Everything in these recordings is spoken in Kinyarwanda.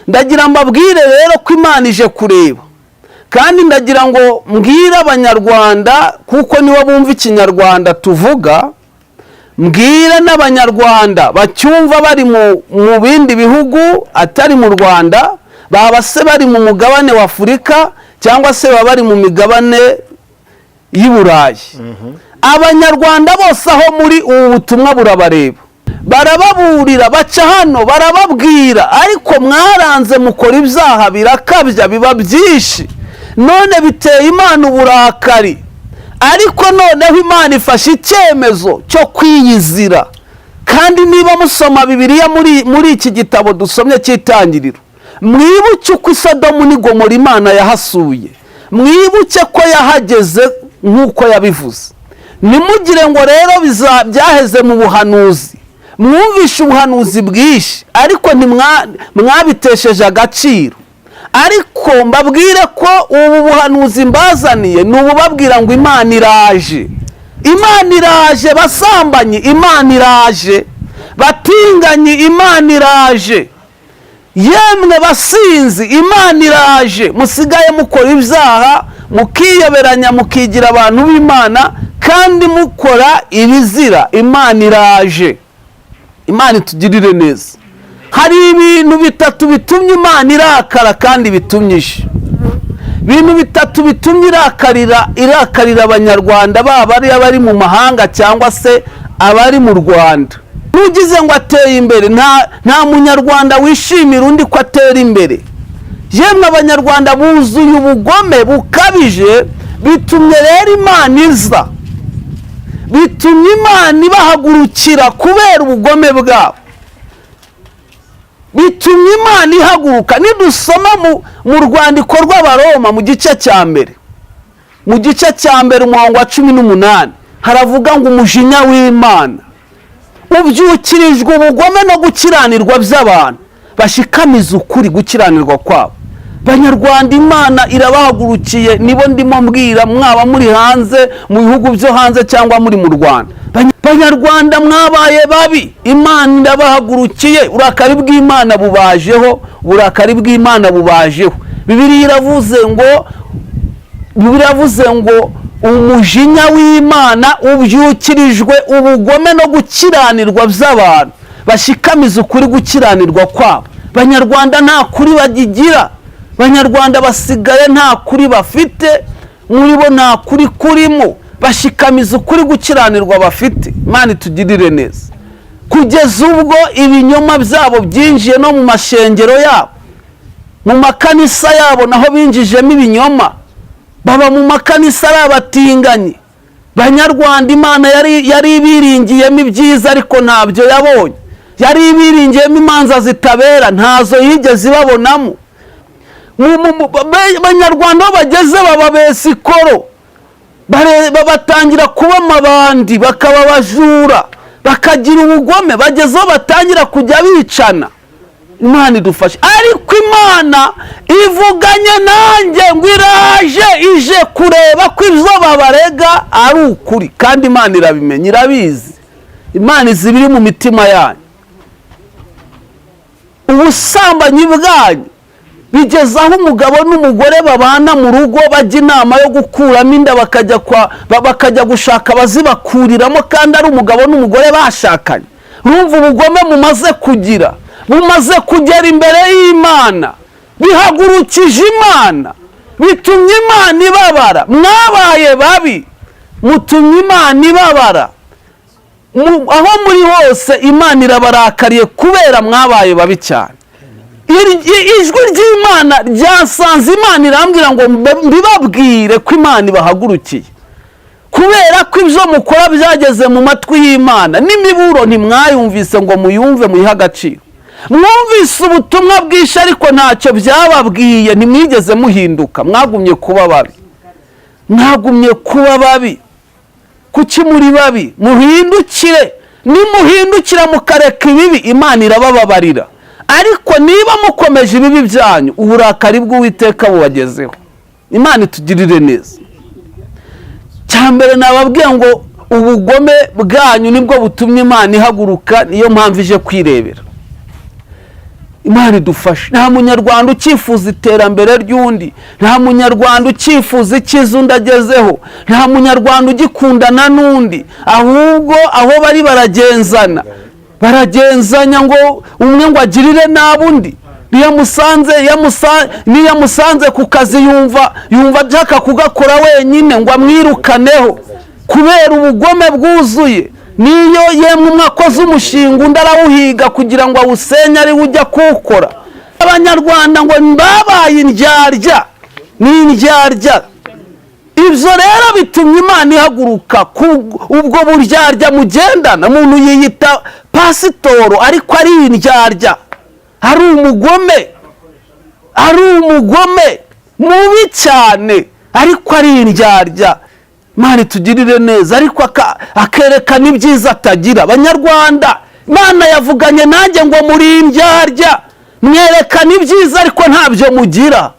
Ndagira mbabwire rero ko Imana ije kureba, kandi ndagira ngo mbwire Abanyarwanda, kuko nibo bumva Ikinyarwanda tuvuga, mbwire n'Abanyarwanda bacyumva bari mu bindi bihugu atari mu Rwanda, baba se bari mu mugabane wa Afurika cyangwa se baba bari mu migabane y'i Burayi. Abanyarwanda bose aho muri, ubu butumwa burabareba. Barababurira, baca hano barababwira, ariko mwaranze, mukora ibyaha birakabya, biba byinshi, none biteye Imana uburakari. Ariko noneho Imana ifashe icyemezo cyo kwiyizira. Kandi niba musoma Bibiliya, muri iki gitabo dusomye cy'Itangiriro, mwibuke uko i Sodomu n'i Gomora Imana yahasuye, mwibuke ko yahageze nk'uko yabivuze. Ntimugire ngo rero byaheze mu buhanuzi. Mwumvishe ubuhanuzi bwinshi, ariko mwabitesheje agaciro. Ariko mbabwire ko ubu buhanuzi mbazaniye ni ububabwira ngo Imana iraje, Imana iraje. Basambanyi, Imana iraje. Batinganyi, Imana iraje. Yemwe basinzi, Imana iraje. Musigaye mukora ibyaha, mukiyoberanya, mukigira abantu b'Imana kandi mukora ibizira, Imana iraje. Imana itugirire neza. Hari ibintu bitatu bitumye Imana irakara kandi bitumye ije. Ibintu bitatu bitumye irakarira Abanyarwanda, baba ari abari mu mahanga cyangwa se abari mu Rwanda. N'ugize ngo ateye imbere, nta Munyarwanda wishimira undi ko atera imbere. Yemwe Abanyarwanda buzuye ubugome bukabije. Bitumye rero Imana iza, bitumye Imana ibahagurukira kubera ubugome bwabo, bitumye Imana ihaguruka. Nidusoma mu rwandiko rw'Abaroma mu gice cya mbere, mu gice cya mbere umurongo wa 18, haravuga ngo umujinya w'Imana ubyukirijwe ubugome no gukiranirwa by'abantu bashikamiza ukuri gukiranirwa kwabo. Banyarwanda, Imana irabahagurukiye. Nibo ndimo mbwira, mwaba muri hanze, mu bihugu byo hanze cyangwa muri mu Rwanda. Banyarwanda mwabaye babi, Imana irabahagurukiye. Uburakari bw'Imana bubajeho, uburakari bw'Imana bubajeho. Bibiliya iravuze ngo umujinya w'Imana ubyukirijwe ubugome no gukiranirwa by'abantu bashikamiza ukuri gukiranirwa kwabo. Banyarwanda nta kuri bagigira. Banyarwanda basigaye nta kuri bafite, muri bo nta kuri kurimo, bashikamiza ukuri gukiranirwa bafite. Imana itugirire neza. Kugeza ubwo ibinyoma byabo byinjiye no mu mashengero yabo, mu makanisa yabo naho binjijemo ibinyoma, baba mu makanisa ari abatinganyi. Banyarwanda, Imana yari ibiringiyemo ibyiza, ariko ntabyo yabonye. Yari ibiringiyemo imanza zitabera, ntazo yigeze ibabonamo. Banyarwanda aho bageze bababesa ikoro, batangira kuba amabandi, bakaba abajura, bakagira ubugome, bageze aho batangira kujya bicana. Imana idufashe. Ariko Imana ivuganye nanjye ngo iraje, ije kureba ko ibyo babarega ari ukuri. Kandi Imana irabimenya, irabizi. Imana izi ibiri mu mitima yanyu. Ubusambanyi bwanyu bigeze aho umugabo n'umugore babana mu rugo bajya inama yo gukuramo inda, bakajya gushaka abazibakuriramo, kandi ari umugabo n'umugore bashakanye. Urumva ubugome mumaze kugira, bumaze kugera imbere y'Imana, bihagurukije Imana, bitumye Imana ibabara. Mwabaye babi, mutumye Imana ibabara. Aho muri hose Imana irabarakariye kubera mwabaye babi cyane. Ijwi ry'Imana ryasanze Imana irambwira ngo mbibabwire ko Imana ibahagurukiye kubera ko ibyo mukora byageze mu matwi y'Imana. N'imiburo ntimwayumvise ngo muyumve, muyihe agaciro. Mwumvise ubutumwa bwinshi, ariko ntacyo byababwiye, ntimwigeze muhinduka, mwagumye kuba babi, mwagumye kuba babi. Kuki muri babi? Muhindukire. Nimuhindukira mukareka ibibi, Imana irabababarira. Ariko niba mukomeje ibibi byanyu, uburakari bw'Uwiteka bubagezeho. Imana itugirire neza. Cya mbere nababwiye ngo ubugome bwanyu nibwo butumye Imana ihaguruka, niyo mpamvu ije kwirebera. Imana idufashe. Nta munyarwanda ucyifuza iterambere ry'undi, nta munyarwanda ucyifuza icyiza undi agezeho, nta munyarwanda ugikundana n'undi, ahubwo aho bari baragenzana, baragenzanya ngo umwe ngo agirire nabi undi. Niyo amusanze ku kazi yumva ashaka kugakora wenyine ngo amwirukaneho kubera ubugome bwuzuye. Niyo yemwe umwe akoze umushinga, undi arawuhiga kugira ngo awusenye ariwe ujya kuwukora. Abanyarwanda ngo babaye indyarya, ni indyarya. Ibyo rero bitumye Imana ihaguruka ubwo buryarya mugendana. Umuntu yiyita pasitoro ariko ari indyarya, ari umugome, ari umugome mubi cyane, ariko ari indyarya. Imana itugirire neza, ariko akerekana ibyiza atagira. Abanyarwanda, Imana yavuganye nanjye ngo muri indyarya, mwerekana ibyiza ariko ntabyo mugira.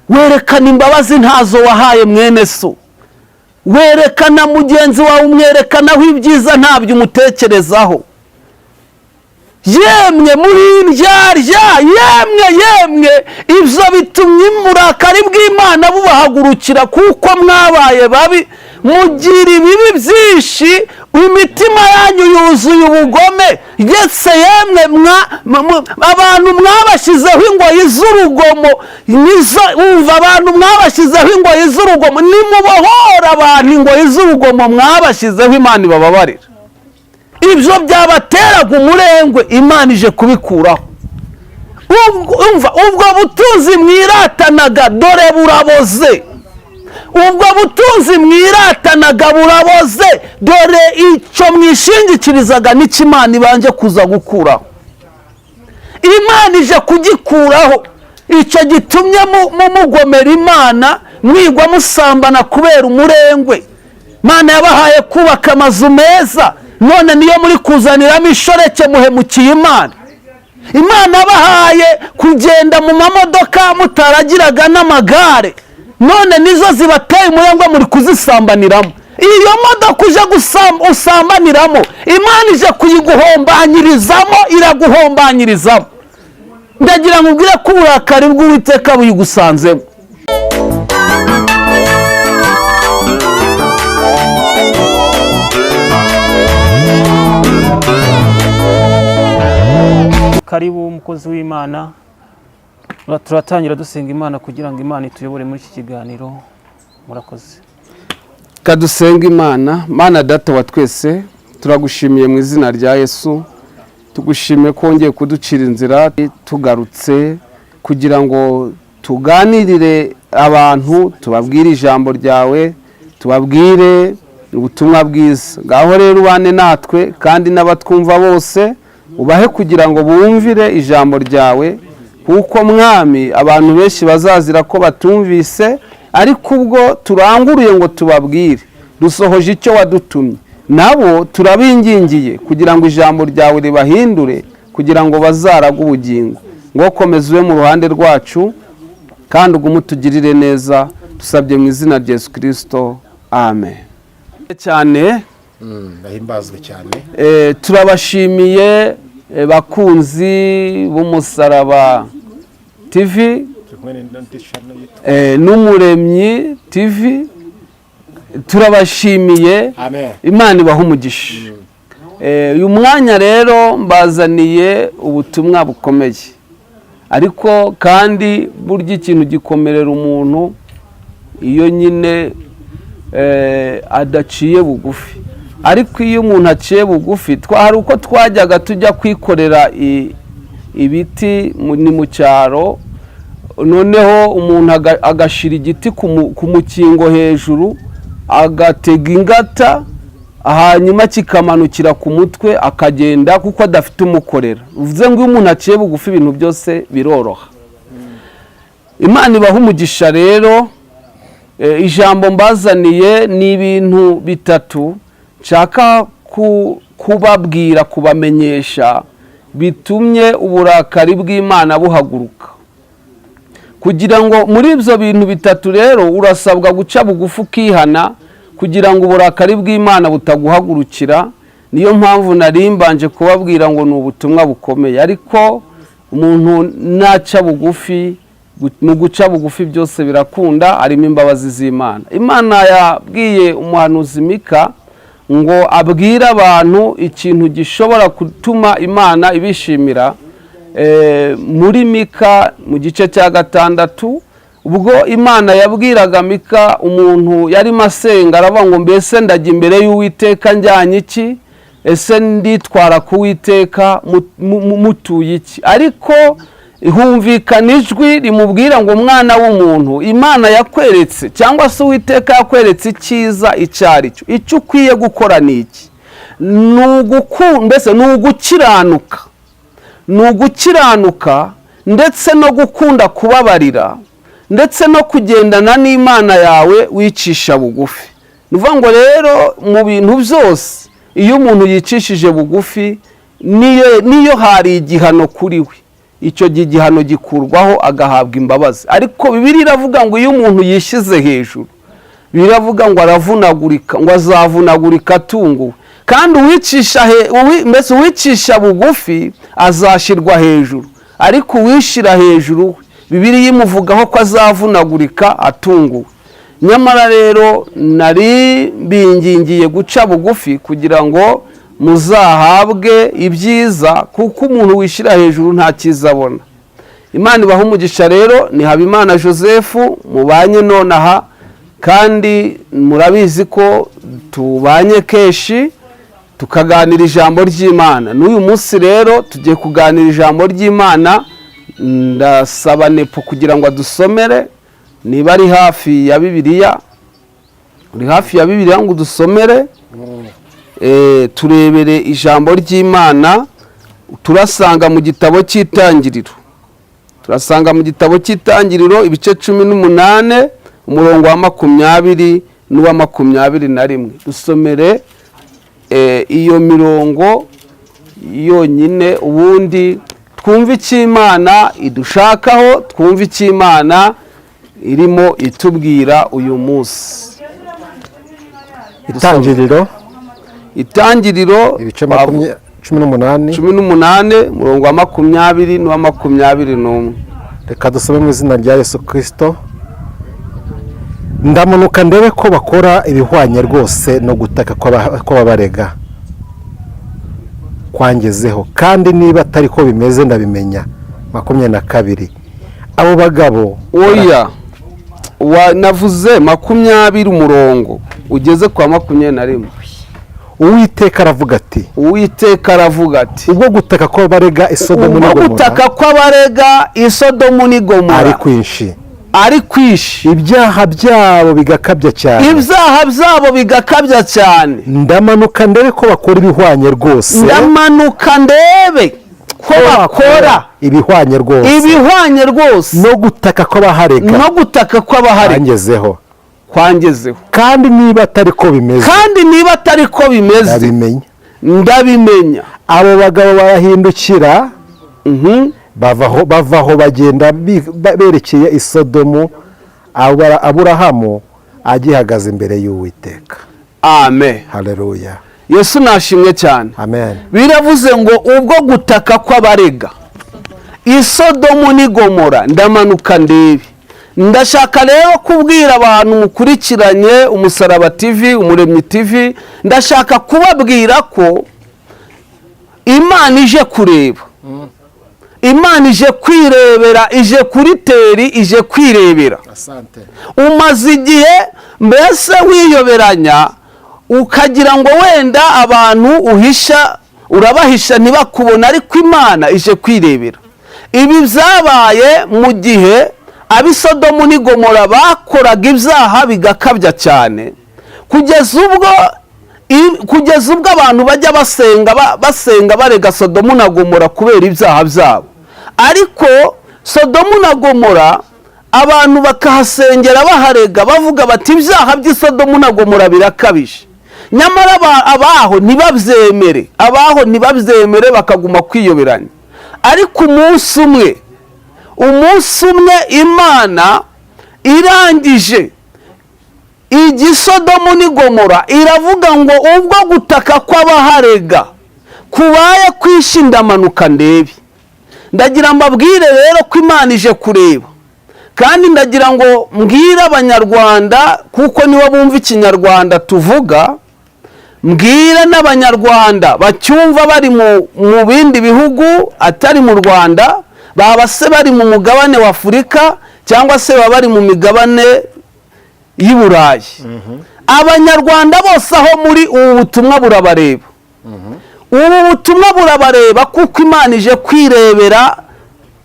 Werekana imbabazi ntazo wahaye mwene so, werekana mugenzi wawe umwerekanaho ibyiza ntabyo umutekerezaho. Yemwe muri indyarya, yemwe yemwe, ibyo bitumye uburakari bw'Imana bubahagurukira, kuko mwabaye babi, mugira ibibi byinshi, imitima yanyu yuzuye ubugome. Ndetse yemwe abantu mwabashyizeho ingoyi z'urugomo, nizo wumva, abantu mwabashyizeho ingoyi z'urugomo. Nimubohora abantu ingoyi z'urugomo mwabashyizeho, Imana ibababarira. Ibyo byabateraga umurengwe, Imana ije kubikuraho. Umva, ubwo butunzi mwiratanaga dore buraboze, ubwo butunzi mwiratanaga buraboze. Dore icyo mwishingikirizaga nicyo Imana ibanje kuza gukuraho. Imana ije kugikuraho, icyo gitumye mugomera Imana, mwigwa musambana kubera umurengwe. Imana yabahaye kubaka amazu meza, none niyo muri kuzaniramo inshoreke, muhemukiye Imana. Imana yabahaye kugenda mu mamodoka mutaragiraga n'amagare, none nizo zibateye umurengwe, muri kuzisambaniramo. Iyo modoka uje usambaniramo, Imana ije kuyiguhombanyirizamo, iraguhombanyirizamo. Ndagira ngo ubwire ko uburakari bw'Uwiteka buyigusanzemo. Karibu umukozi w'Imana. Turatangira dusenga Imana kugira ngo Imana ituyobore muri iki kiganiro. Murakoze. Kadusenga Imana. Mana Data wa twese, turagushimiye mu izina rya Yesu. Tugushimiye ko wongeye kuducira inzira, tugarutse kugira ngo tuganirire abantu, tubabwire ijambo ryawe, tubabwire ubutumwa bwiza. Ngaho rero ubane natwe kandi n'abatwumva bose ubahe kugira ngo bumvire ijambo ryawe, kuko Mwami abantu benshi bazazira ko batumvise, ariko ubwo turanguruye ngo tubabwire, dusohoje icyo wadutumye. Nabo turabingingiye kugira ngo ijambo ryawe ribahindure, kugira ngo bazarage ubugingo. Ngo komeza ube mu ruhande rwacu kandi ugume utugirire neza, dusabye mu izina rya Yesu Kirisito, amen. Cyane. Ndahimbazwe cyane. Turabashimiye bakunzi b'Umusaraba TV Turi kumwe n'indi channel yitwa n'Umuremyi TV, turabashimiye. Amen. Imana ibaha umugisha. Uyu mwanya rero mbazaniye ubutumwa bukomeye, ariko kandi burya ikintu gikomerera umuntu iyo nyine adaciye bugufi. Ariko iyo umuntu aciye bugufi, hari uko twajyaga tujya kwikorera ibiti ni mu cyaro, noneho umuntu agashira igiti ku mukingo hejuru, agatega ingata, hanyuma kikamanukira ku mutwe, akagenda kuko adafite umukorera. Bivuze ngo iyo umuntu aciye bugufi ibintu byose biroroha. Imana ibaha umugisha. Rero ijambo mbazaniye ni ibintu bitatu nshaka kubabwira, kubamenyesha, bitumye uburakari bw'Imana buhaguruka. Kugira ngo muri ibyo bintu bitatu rero urasabwa guca bugufi ukihana, kugira ngo uburakari bw'Imana butaguhagurukira. Niyo mpamvu nari mbanje kubabwira ngo ni ubutumwa bukomeye, ariko Umuntu naca bugufi, mu guca bugufi byose birakunda, harimo imbabazi z'Imana. Imana yabwiye umuhanuzi Mika ngo abwire abantu ikintu gishobora gutuma Imana ibishimira. Muri Mika mu gice cya 6, ubwo Imana yabwiraga Mika, umuntu yarimo asenga aravuga ngo: "Mbese ndajya imbere y'Uwiteka njyanye iki? Ese nditwara ku Witeka mutuye iki?" Ariko humvikana ijwi rimubwira ngo: "Mwana w'umuntu, Imana yakweretse, cyangwa se Uwiteka yakweretse icyiza icyo ari cyo. Icyo ukwiye gukora ni iki? Mbese ni ugukiranuka, ni ugukiranuka, ndetse no gukunda kubabarira, ndetse no kugendana n'Imana yawe wicisha bugufi." Ni ukuvuga ngo rero mu bintu byose, iyo umuntu yicishije bugufi, niyo hari igihano kuri we, icyo gihe igihano gikurwaho, agahabwa imbabazi. Ariko Bibiliya iravuga ngo iyo umuntu yishyize hejuru, biravuga ngo aravunagurika, ngo azavunagurika atunguwe. Kandi uwicisha mbese uwicisha bugufi azashyirwa hejuru, ariko uwishyira hejuru we, Bibiliya imuvugaho ko azavunagurika atunguwe. Nyamara rero nari mbingingiye guca bugufi kugira ngo muzahabwe ibyiza, kuko umuntu wishyira hejuru nta cyiza abona. Imana ibaha umugisha. Rero ni Habimana Joseph mubanye nonaha, kandi murabizi ko tubanye kenshi tukaganira ijambo ry'Imana. N'uyu munsi rero tugiye kuganira ijambo ry'Imana. Ndasaba Nepo kugira ngo adusomere, niba ari hafi ya Bibiliya. Uri hafi ya Bibiliya ngo udusomere? Turebere ijambo ry'Imana. Turasanga mu gitabo cy'Itangiriro, turasanga mu gitabo cy'Itangiriro ibice 18, umurongo wa 20 n'uwa 21. Dusomere iyo mirongo yonyine, ubundi twumve icyo Imana idushakaho, twumve icyo Imana irimo itubwira uyu munsi. Itangiriro. Itangiriro. Ibice 18. 18, umurongo wa 20 n'uwa 21. Reka dusome mu izina rya Yesu Kirisito. Ndamanuka ndebe ko bakora ibihwanye rwose no gutaka kw'ababarega kwangezeho, kandi niba atari ko bimeze ndabimenya. 22, abo bagabo. Oya, navuze 20, umurongo ugeze kwa 21. Uwiteka aravuga ati: Uwiteka aravuga ati: Ubwo gutaka kw'abarega Isodomu Ubwo n'Igomora gutaka kw'abarega Isodomu n'Igomora ari kwinshi, ari kwinshi, ibyaha byabo bigakabya cyane, ibyaha byabo bigakabya cyane, ndamanuka ndebe ko bakora ibihwanye rwose, ndamanuka ndebe ko bakora ibihwanye rwose ibihwanye rwose no gutaka kw'abaharega no gutaka kw'abaharega kwangezeho, kwangezeho, kandi niba atari ko bimeze, kandi niba atari ko bimeze, ndabimenya. Ndabimenya. Abo bagabo barahindukira, bavaho bagenda berekeye i Sodomu, Aburahamu agihagaze imbere y'Uwiteka. Amen. Haleluya. Yesu nashimwe cyane. Amen. Biravuze ngo ubwo gutaka kw'abarega Isodomu n'Igomora, ndamanuka ndebe. Ndashaka rero kubwira abantu mukurikiranye Umusaraba TV, Umuremyi TV, ndashaka kubabwira ko Imana ije kureba, Imana ije kwirebera, ije kuri terrain, ije kwirebera. Asante. Umaze igihe mbese wiyoberanya, ukagira ngo wenda abantu uhisha urabahisha ntibakubona, ariko Imana ije kwirebera. Ibi byabaye mu gihe ab'isodomu n'Igomora bakoraga ibyaha bigakabya cyane, kugeza ubwo abantu bajya basenga, basenga barega Sodomu na Gomora kubera ibyaha byabo. Ariko Sodomu na Gomora abantu bakahasengera baharega, bavuga bati: "Ibyaha by'isodomu na Gomora birakabije." Nyamara abaho ntibabyemere, abaho ntibabyemere, bakaguma kwiyoberanya. Ariko umunsi umwe, umunsi umwe, Imana irangije igisodomu n'Igomora iravuga ngo: "Ubwo gutaka kw'abaharega kubaye kwinshi, ndamanuka ndebe." Ndagira mbabwire rero ko Imana ije kureba, kandi ndagira ngo mbwire Abanyarwanda, kuko nibo bumva Ikinyarwanda tuvuga, mbwire n'Abanyarwanda bacyumva bari mu bindi bihugu atari mu Rwanda, baba se bari mu mugabane wa Afurika cyangwa se baba bari mu migabane y'i Burayi. Abanyarwanda bose aho muri, ubu butumwa burabareba. Ubu butumwa burabareba kuko Imana ije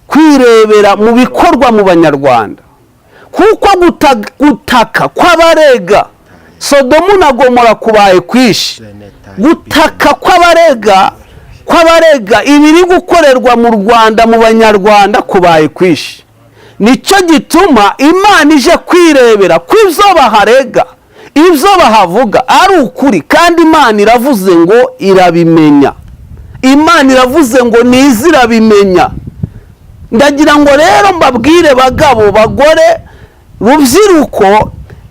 kwirebera mu bikorwa mu Banyarwanda, kuko gutaka kw'abarega Sodomu na Gomora kubaye kwinshi. Gutaka kw'abarega ibiri gukorerwa mu Rwanda mu Banyarwanda kubaye kwinshi. Nicyo gituma Imana ije kwirebera ko ibyo baharega, ibyo bahavuga ari ukuri. Kandi Imana iravuze ngo irabimenya. Imana iravuze ngo nize irabimenya. Ndagira ngo rero mbabwire, bagabo, bagore, rubyiruko,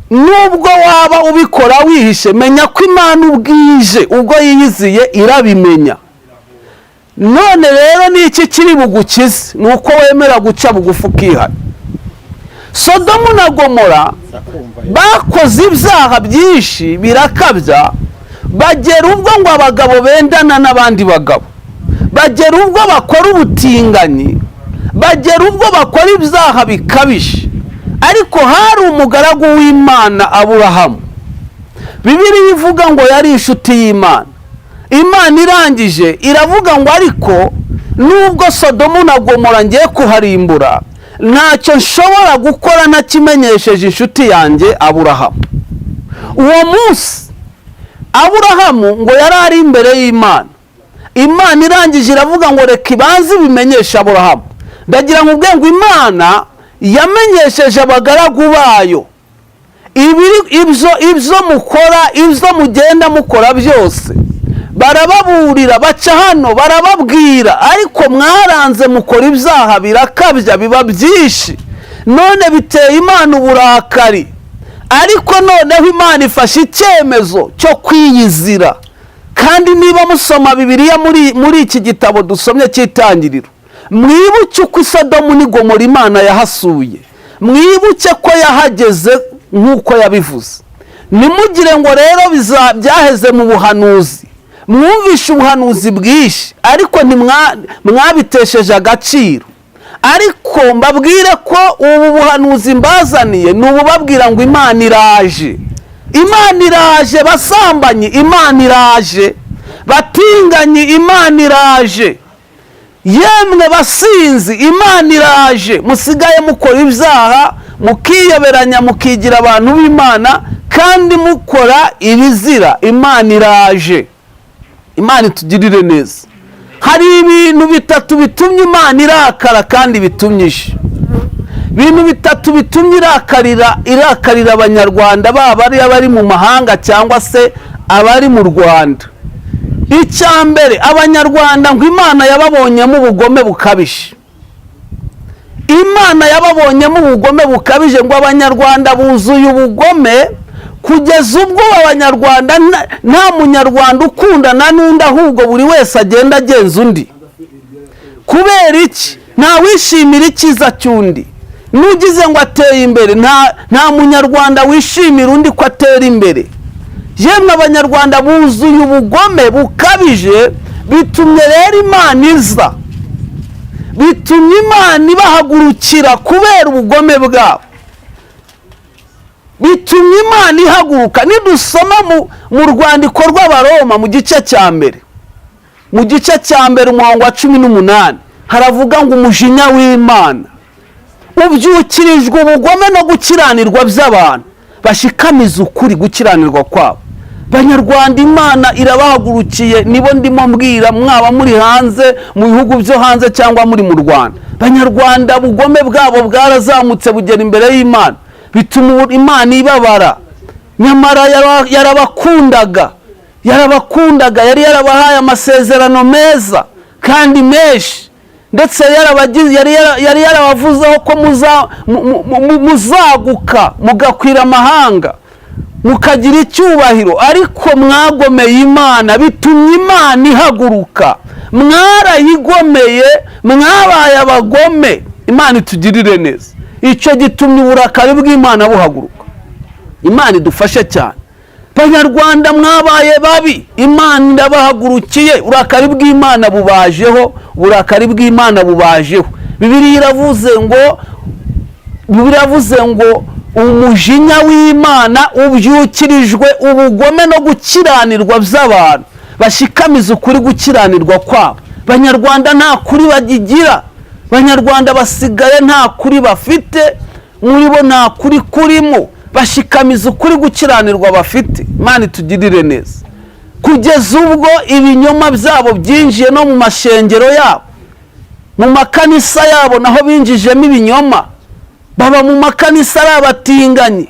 nubwo waba ubikora wihishe, menya ko Imana ubwije ubwo yiyiziye irabimenya. None rero ni iki kiri bugukize? Ni uko wemera guca bugufi ukihana. Sodomu na Gomora bakoze ibyaha byinshi birakabya, bagera ubwo ngo abagabo bendana n'abandi bagabo, bagera ubwo bakora ubutinganyi, bagera ubwo bakora ibyaha bikabije. Ariko hari umugaragu w'Imana Aburahamu. Bibiliya ivuga ngo yari inshuti y'Imana. Imana irangije iravuga ngo: "Ariko nubwo Sodomu na Gomora ngiye kuharimbura, ntacyo nshobora gukora ntakimenyesheje inshuti yanjye Aburahamu." Uwo munsi Aburahamu ngo yari ari imbere y'Imana. Imana irangije iravuga ngo reka ibanze ibimenyeshe Aburahamu. Ndagira ngo ubwe ngo Imana yamenyesheje abagaragu bayo ibyo mukora, ibyo mugenda mukora byose. Barababurira, baca hano barababwira, ariko mwaranze mukora ibyaha birakabya, biba byinshi. None biteye Imana uburakari. Ariko noneho Imana ifashe icyemezo cyo kwiyizira. Kandi niba musoma Bibiliya, muri iki gitabo dusomye cy'Itangiriro, mwibuke uko Isodomu n'Igomora Imana yahasuye. Mwibuke ko yahageze nk'uko yabivuze. Ntimugire ngo rero byaheze mu buhanuzi. Mwumvishe ubuhanuzi bwinshi, ariko mwabitesheje agaciro. Ariko mbabwire ko ubu buhanuzi mbazaniye ni ububabwira ngo Imana iraje, Imana iraje. Basambanyi, Imana iraje. Batinganyi, Imana iraje. Yemwe basinzi, Imana iraje. Musigaye mukora ibyaha, mukiyoberanya, mukigira abantu b'Imana kandi mukora ibizira. Imana iraje. Imana itugirire neza. Hari ibintu bitatu bitumye Imana irakara kandi bitumye ije. Ibintu bitatu bitumye irakarira Abanyarwanda, baba ari abari mu mahanga cyangwa se abari mu Rwanda. Icya mbere, Abanyarwanda ngo Imana yababonyemo ubugome bukabije. Imana yababonyemo ubugome bukabije, ngo Abanyarwanda buzuye ubugome, kugeza ubwo Abanyarwanda nta Munyarwanda ukundana n'undi, ahubwo buri wese agenda agenza undi. Kubera iki? Ntawishimira icyiza cy'undi. N'ugize ngo ateye imbere, nta Munyarwanda wishimira undi ko atera imbere. Yemwe, Abanyarwanda buzuye ubugome bukabije. Bitumye rero Imana iza, bitumye Imana ibahagurukira kubera ubugome bwabo. Bitumye Imana ihaguruka. Nidusoma mu rwandiko rw'Abaroma mu gice cya mbere, mu gice cya mbere umurongo wa 18, haravuga ngo umujinya w'Imana ubyukirijwe ubugome no gukiranirwa by'abantu bashikamiza ukuri gukiranirwa kwabo. Banyarwanda, Imana irabahagurukiye. Nibo ndimo mbwira, mwaba muri hanze, mu bihugu byo hanze cyangwa muri mu Rwanda. Banyarwanda, ubugome bwabo bwarazamutse bugera imbere y'Imana, bituma Imana ibabara. Nyamara yarabakundaga, yarabakundaga, yari yarabahaye amasezerano meza kandi menshi, ndetse yari yarabavuzeho ko muzaguka mugakwira amahanga. Mukagira icyubahiro, ariko mwagomeye Imana, bitumye Imana ihaguruka. Mwarayigomeye, mwabaye abagome. Imana itugirire neza. Icyo gitumye uburakari bw'Imana buhaguruka. Imana idufashe cyane. Banyarwanda, mwabaye babi, Imana irabahagurukiye. Uburakari bw'Imana bubajeho, uburakari bw'Imana bubajeho. Bibiliya iravuze ngo umujinya w'Imana ubyukirijwe ubugome no gukiranirwa by'abantu bashikamiza ukuri gukiranirwa kwabo. Banyarwanda nta kuri bagigira. Banyarwanda basigaye nta kuri bafite muri bo, nta kuri kurimo. Bashikamiza ukuri gukiranirwa bafite. Imana itugirire neza. Kugeza ubwo ibinyoma byabo byinjiye no mu mashengero yabo, mu makanisa yabo naho binjijemo ibinyoma. Baba mu makanisa ari abatinganyi.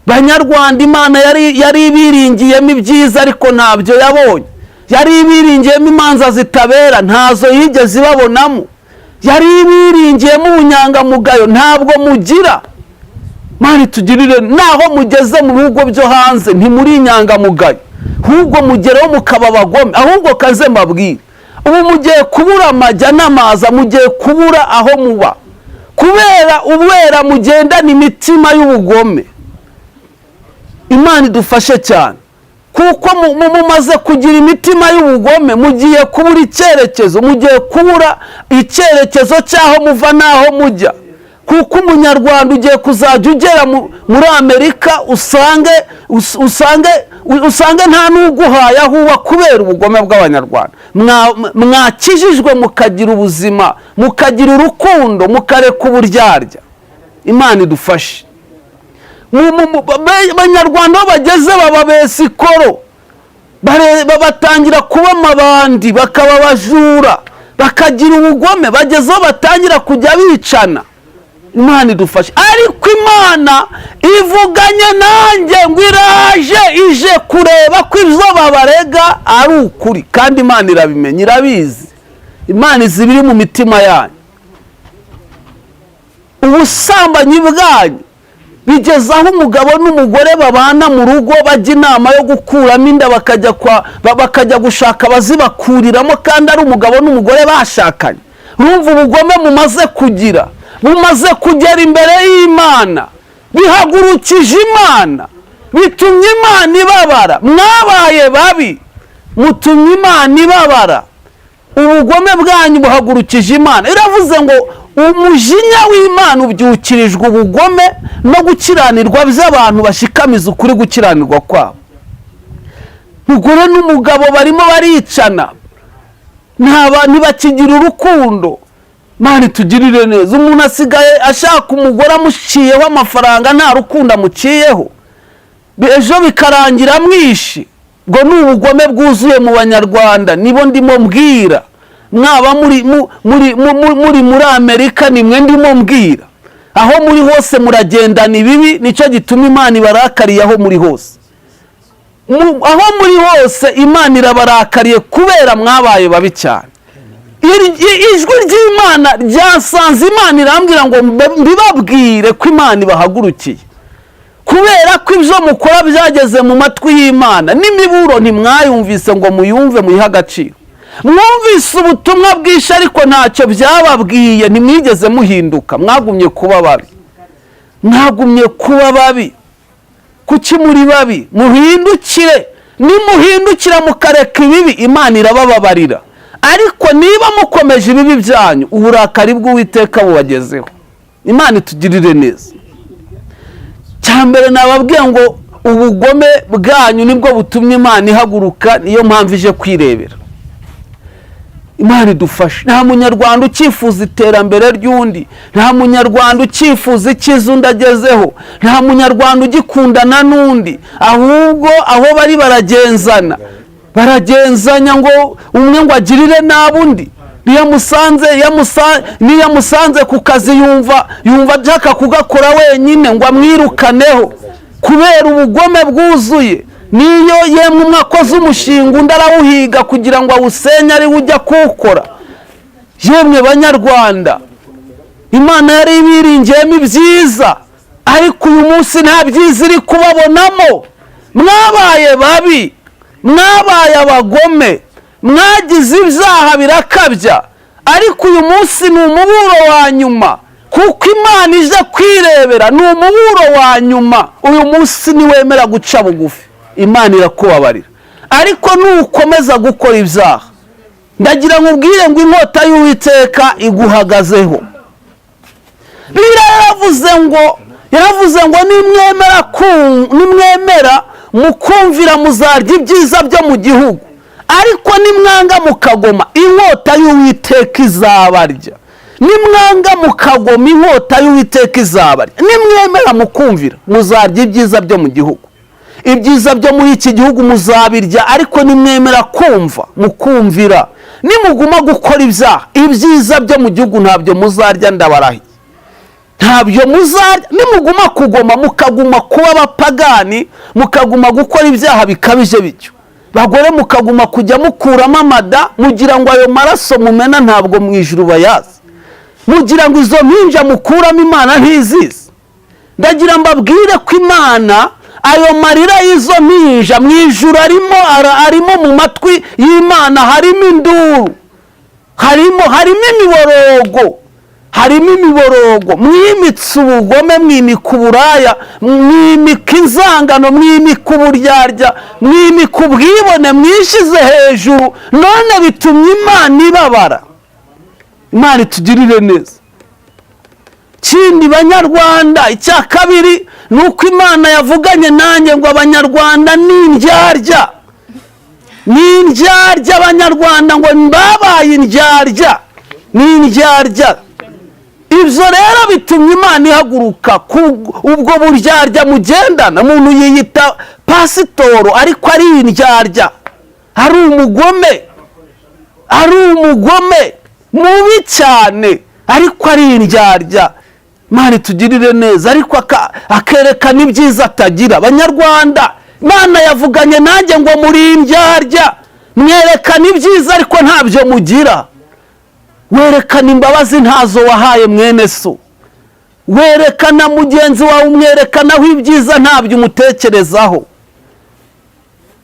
Banyarwanda, Imana yari ibiringiyemo ibyiza, ariko ntabyo yabonye. Yari ibiringiyemo imanza zitabera, ntazo yigeze ibabonamo. Yari ibiringiyemo ubunyangamugayo, ntabwo mugira. Mani tugirire, naho mugeze mu bihugu byo hanze ntimuri inyangamugayo, ahubwo mugeraho mukaba abagome. Ahubwo kaze mbabwire, ubu mugiye kubura amajya n'amaza, mugiye kubura aho muba kubera ubwera mugendana imitima y'ubugome. Imana idufashe cyane, kuko mumaze kugira imitima y'ubugome, mugiye kubura icyerekezo, mugiye kubura icyerekezo cy'aho muva n'aho mujya. Kuko Umunyarwanda ugiye kuzajya ugera muri Amerika usange nta n'uguhaye aho uba kubera ubugome bw'Abanyarwanda. Mwakijijwe mukagira ubuzima, mukagira urukundo, mukareka uburyarya. Imana idufashe. Abanyarwanda aho bageze bababesa ikoro, batangira kuba amabandi, bakaba abajura, bakagira ubugome, bageze aho batangira kujya bicana. Imana idufashe. Ariko Imana ivuganye nanjye ngo iraje, ije kureba ko ibyo babarega ari ukuri. Kandi Imana irabimenya, irabizi. Imana izi ibiri mu mitima yanyu. Ubusambanyi bwanyu bigeze aho umugabo n'umugore babana mu rugo bajya inama yo gukuramo inda, bakajya gushaka abazibakuriramo, kandi ari umugabo n'umugore bashakanye. Urumva ubugome mumaze kugira, bumaze kugera imbere y'Imana, bihagurukije Imana, bitumye Imana ibabara. Mwabaye babi, mutumye Imana ibabara. Ubugome bwanyu buhagurukije Imana. Iravuze ngo umujinya w'Imana ubyukirijwe ubugome no gukiranirwa by'abantu bashikamiza ukuri gukiranirwa kwabo. Umugore n'umugabo barimo baricana, ntibakigira urukundo. Imana itugirire neza. Umuntu asigaye ashaka umugore amuciyeho amafaranga, nta rukundo amuciyeho, ejo bikarangira amwishe. Ngo ni ubugome bwuzuye mu Banyarwanda, nibo ndimo mbwira. Mwaba muri muri muri muri Amerika, nimwe ndimo mbwira. Aho muri hose muragendana ibibi, nicyo gituma Imana ibarakariye aho muri hose. Aho muri hose Imana irabarakariye kubera mwabaye babi cyane. Ijwi ry'Imana ryasanze Imana irambwira ngo mbibabwire ko Imana ibahagurukiye kubera ko ibyo mukora byageze mu matwi y'Imana. N'imiburo ntimwayumvise ngo muyumve, muyihe agaciro. Mwumvise ubutumwa bwinshi, ariko ntacyo byababwiye. Ntimwigeze muhinduka, mwagumye kuba babi, mwagumye kuba babi. Kuki muri babi? Muhindukire. Nimuhindukira mukareka ibibi, Imana irabababarira. Ariko niba mukomeje ibibi byanyu, uburakari bw'Uwiteka bubagezeho. Imana itugirire neza. Cya mbere nababwiye ngo ubugome bwanyu nibwo butumye Imana ihaguruka, niyo mpamvu ije kwirebera. Imana idufashe. Nta Munyarwanda ucyifuza iterambere ry'undi, nta Munyarwanda ucyifuza icyiza undi agezeho, nta Munyarwanda ugikundana n'undi. Ahubwo aho bari baragenzana, baragenzanya ngo umwe ngo agirire nabi undi. Niyo amusanze ku kazi, yumva ashaka kugakora wenyine ngo amwirukaneho kubera ubugome bwuzuye. Niyo yemwe umwe akoze umushinga, undi arawuhiga kugira ngo awusenye, ariwe ujya kuwukora. Yemwe Banyarwanda, Imana yari ibiringiyemo ibyiza, ariko uyu munsi nta byiza iri kubabonamo. Mwabaye babi, mwabaye abagome, mwagize ibyaha birakabya, ariko uyu munsi ni umuburo wa nyuma, kuko Imana ije kwirebera. Ni umuburo wa nyuma. Uyu munsi niwemera guca bugufi, Imana irakubabarira, ariko nukomeza gukora ibyaha, ndagira ngo ubwire ngo inkota y'Uwiteka iguhagazeho. Bibiliya yaravuze ngo nimwemera mukumvira, muzarya ibyiza byo mu gihugu, ariko nimwanga mukagoma, inkota y'Uwiteka izabarya. Nimwanga mukagoma, inkota y'Uwiteka izabarya. Nimwemera mukumvira, muzarya ibyiza byo mu gihugu. Ibyiza byo muri iki gihugu muzabirya, ariko nimwemera kumva mukumvira. Nimuguma gukora ibyaha, ibyiza byo mu gihugu ntabyo muzarya, ndabarahiye, ntabyo muzarya. Nimuguma kugoma, mukaguma kuba abapagani, mukaguma gukora ibyaha bikabije bityo, bagore mukaguma kujya mukuramo amada, mugira ngo ayo maraso mumena ntabwo mu ijuru bayazi? Mugira ngo izo mpinja mukuramo Imana ntizizi? Ndagira mbabwire ko Imana, ayo marira y'izo mpinja mu ijuru arimo, mu matwi y'Imana harimo induru, harimo imiborogo, harimo imiborogo. Mwimitse ubugome, mwimika uburaya, mwimika inzangano, mwimika uburyarya, mwimika ubwibone, mwishyize hejuru, none bitumye Imana ibabara. Imana itugirire neza. Kindi Banyarwanda, icya kabiri ni uko Imana yavuganye nanjye ngo Abanyarwanda ni indyarya, ni indyarya. Abanyarwanda ngo babaye indyarya, ni indyarya. Ibyo rero bitumye Imana ihaguruka ku ubwo buryarya mugendana. Umuntu yiyita pasitoro ariko ari indyarya, ari umugome, ari umugome mubi cyane, ariko ari indyarya. Imana itugirire neza. Ariko akerekana ibyiza atagira. Abanyarwanda, Imana yavuganye nanjye ngo muri indyarya, mwerekana ibyiza ariko ntabyo mugira. Werekana imbabazi, ntazo wahaye mwene so. Werekana mugenzi wawe, umwerekanaho ibyiza, ntabyo umutekerezaho.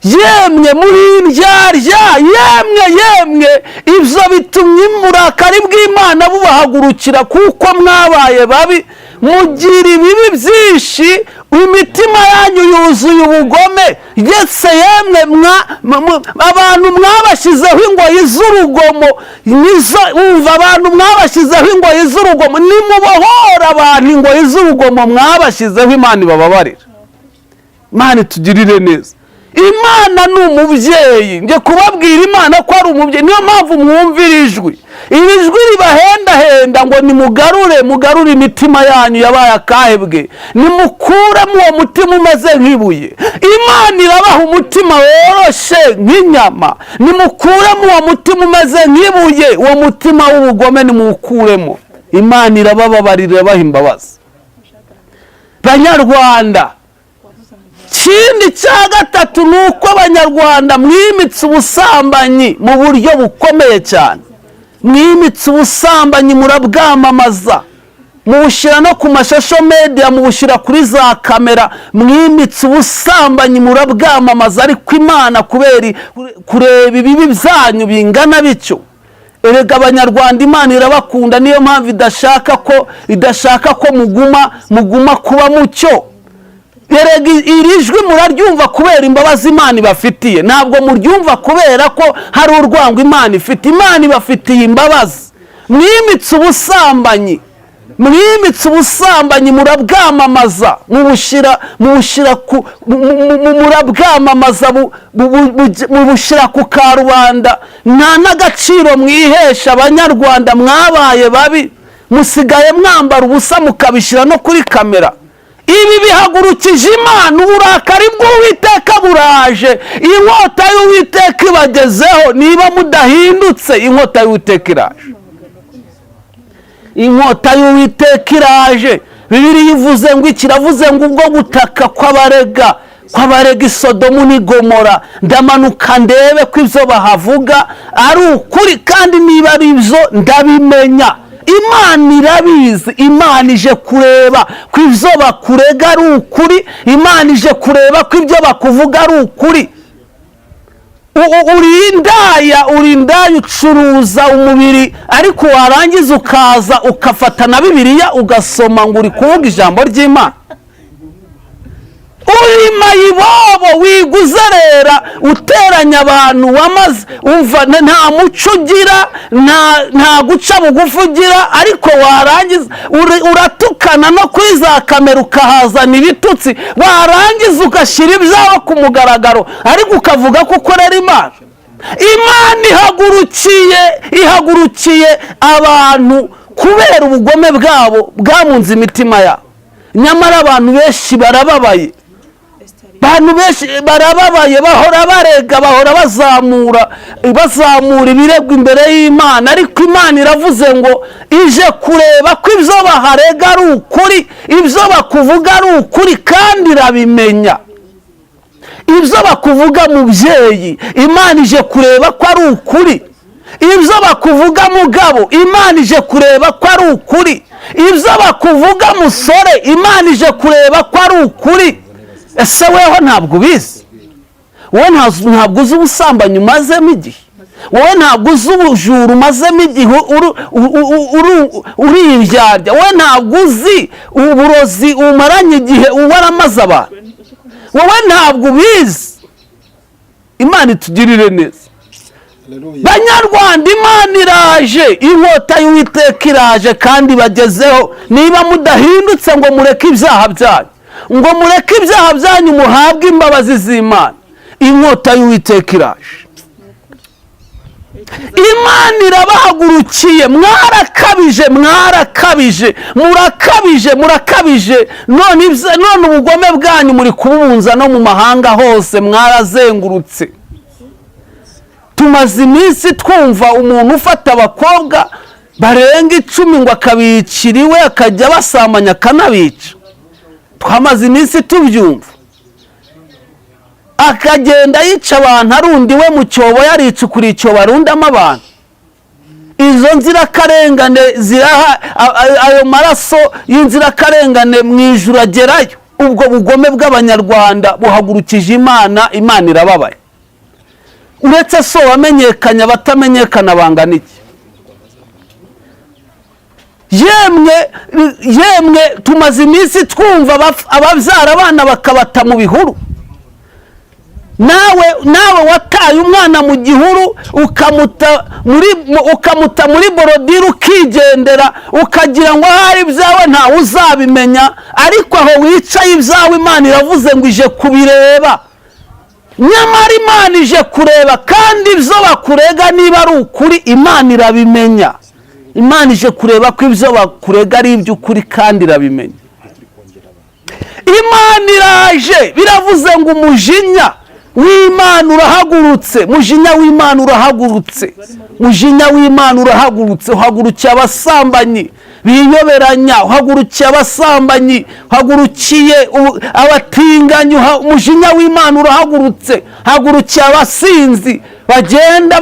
Yemwe muri indyarya, yemwe, yemwe! Ibyo bitumye uburakari bw'Imana bubahagurukira, kuko mwabaye babi, mugira ibibi byinshi, imitima yanyu yuzuye ubugome. Ndetse yemwe abantu mwabashyizeho ingoyi z'urugomo, nizo wumva. Abantu mwabashyizeho ingoyi z'urugomo. Nimubohora abantu ingoyi z'urugomo mwabashyizeho, Imana ibababarira. Imana itugirire neza. Imana ni umubyeyi. Njye kubabwira Imana ko ari umubyeyi, niyo mpamvu mwumvira ijwi, iri jwi ribahendahenda ngo nimugarure, mugarure imitima yanyu yabaye akahebwe, nimukuremo uwo mutima umeze nk'ibuye. Imana irabaha umutima woroshye nk'inyama. Nimukuremo uwo mutima umeze nk'ibuye, uwo mutima w'ubugome nimuwukuremo. Imana irabababarira, irabaha imbabazi. Banyarwanda, ikindi cya gatatu ni uko Abanyarwanda mwimitse ubusambanyi mu buryo bukomeye cyane. Mwimitse ubusambanyi, murabwamamaza, mubushyira no ku ma social media, mubushyira kuri za kamera. Mwimitse ubusambanyi, murabwamamaza, ariko Imana kubera kureba ibibi byanyu bingana bityo. Erega Abanyarwanda, Imana irabakunda, niyo mpamvu idashaka ko muguma kuba mucyo. Erega iri jwi muraryumva kubera imbabazi Imana ibafitiye, ntabwo muryumva kubera ko hari urwango Imana ifite. Imana ibafitiye imbabazi. Mwimitse ubusambanyi, mwimitse ubusambanyi, murabwamamaza, mubushyira ku murabwamamaza, mubushyira ku karubanda, nta n'agaciro mwihesha. Abanyarwanda mwabaye babi, musigaye mwambara ubusa mukabishyira no kuri kamera. Ibi bihagurukije Imana, uburakari bw'Uwiteka buraje, inkota y'Uwiteka ibagezeho. Niba mudahindutse, inkota y'Uwiteka iraje, inkota y'Uwiteka iraje. Bibiliya ivuze ngo iki? Iravuze ngo ubwo gutaka kw'abarega Isodomu n'Igomora, ndamanuka ndebe ko ibyo bahavuga ari ukuri, kandi niba ari ibyo ndabimenya. Imana irabizi. Imana ije kureba ko ibyo bakurega ari ukuri. Imana ije kureba ko ibyo bakuvuga ari ukuri. Uri indaya, uri indaya, ucuruza umubiri, ariko warangiza ukaza ukafata na Bibiliya ugasoma ngo uri kuvuga ijambo ry'Imana. Uri mayibobo, wiguzerera uteranya abantu, wamaze umva nta muco ugira, nta guca bugufi ugira, ariko warangiza uratukana no kuri za kamera ukahazana ibitutsi, warangiza ugashyira ibyawe ku mugaragaro, ariko ukavuga ko ukorera Imana. Imana ihagurukiye abantu kubera ubugome bwabo bwamunze imitima yabo. Nyamara abantu benshi barababaye, abantu benshi barababaye, bahora barega, bahora bazamura ibirego imbere y'Imana, ariko Imana iravuze ngo ije kureba ko ibyo baharega ari ukuri, ibyo bakuvuga ari ukuri, kandi irabimenya. Ibyo bakuvuga mubyeyi, Imana ije kureba ko ari ukuri. Ibyo bakuvuga mugabo, Imana ije kureba ko ari ukuri. Ibyo bakuvuga musore, Imana ije kureba ko ari ukuri. Ese weho ntabwo ubizi? Wowe ntabwo uzi ubusambanyi umazemo igihe? Wowe ntabwo uzi ubujura umazemo igihe uri indyarya? Wowe ntabwo uzi uburozi umaranye igihe waramaze abantu? Wowe ntabwo ubizi? Imana itugirire neza. Banyarwanda, Imana iraje, inkota y'Uwiteka iraje kandi bagezeho. Niba mudahindutse ngo mureke ibyaha byanyu, ngo mureke ibyaha byanyu muhabwe imbabazi z'Imana, inkota y'Uwiteka iraje. Imana irabahagurukiye. Mwarakabije, mwarakabije, murakabije, murakabije. None ubugome bwanyu muri kububunza no mu mahanga hose, mwarazengurutse. Tumaze iminsi twumva umuntu ufata abakobwa barenga 10 ngo akabicira iwe, akajya basambanya akanabica. Twamaze iminsi tubyumva, akagenda yica abantu arundi we mu cyobo, yaricukuriye icyobo arundamo abantu. Izo nzirakarengane ziraha ayo maraso y'inzirakarengane mu ijuru agerayo. Ubwo bugome bw'Abanyarwanda buhagurukije Imana, Imana irababaye. Uretse so wamenyekanye, abatamenyekana bangana iki? Yemwe yemwe, tumaze iminsi twumva ababyara abana bakabata mu bihuru. Nawe wataye umwana mu gihuru, ukamuta muri borodire, ukigendera, ukagira ngo ahari ibyawe ntawe uzabimenya, ariko aho wicaye ibyawe Imana iravuze ngo ije kubireba. Nyamara Imana ije kureba, kandi ibyo bakurega niba ari ukuri Imana irabimenya. Imana ije kureba ko ibyo bakurega ari iby'ukuri kandi irabimenya. Imana iraje, biravuze ngo umujinya w'Imana urahagurutse, mujinya w'Imana urahagurutse, mujinya w'Imana urahagurutse. Uhagurukiye abasambanyi biyoberanya, uhagurukiye abasambanyi, uhagurukiye abatinganyi, umujinya w'Imana urahagurutse, hagurukiye abasinzi bagenda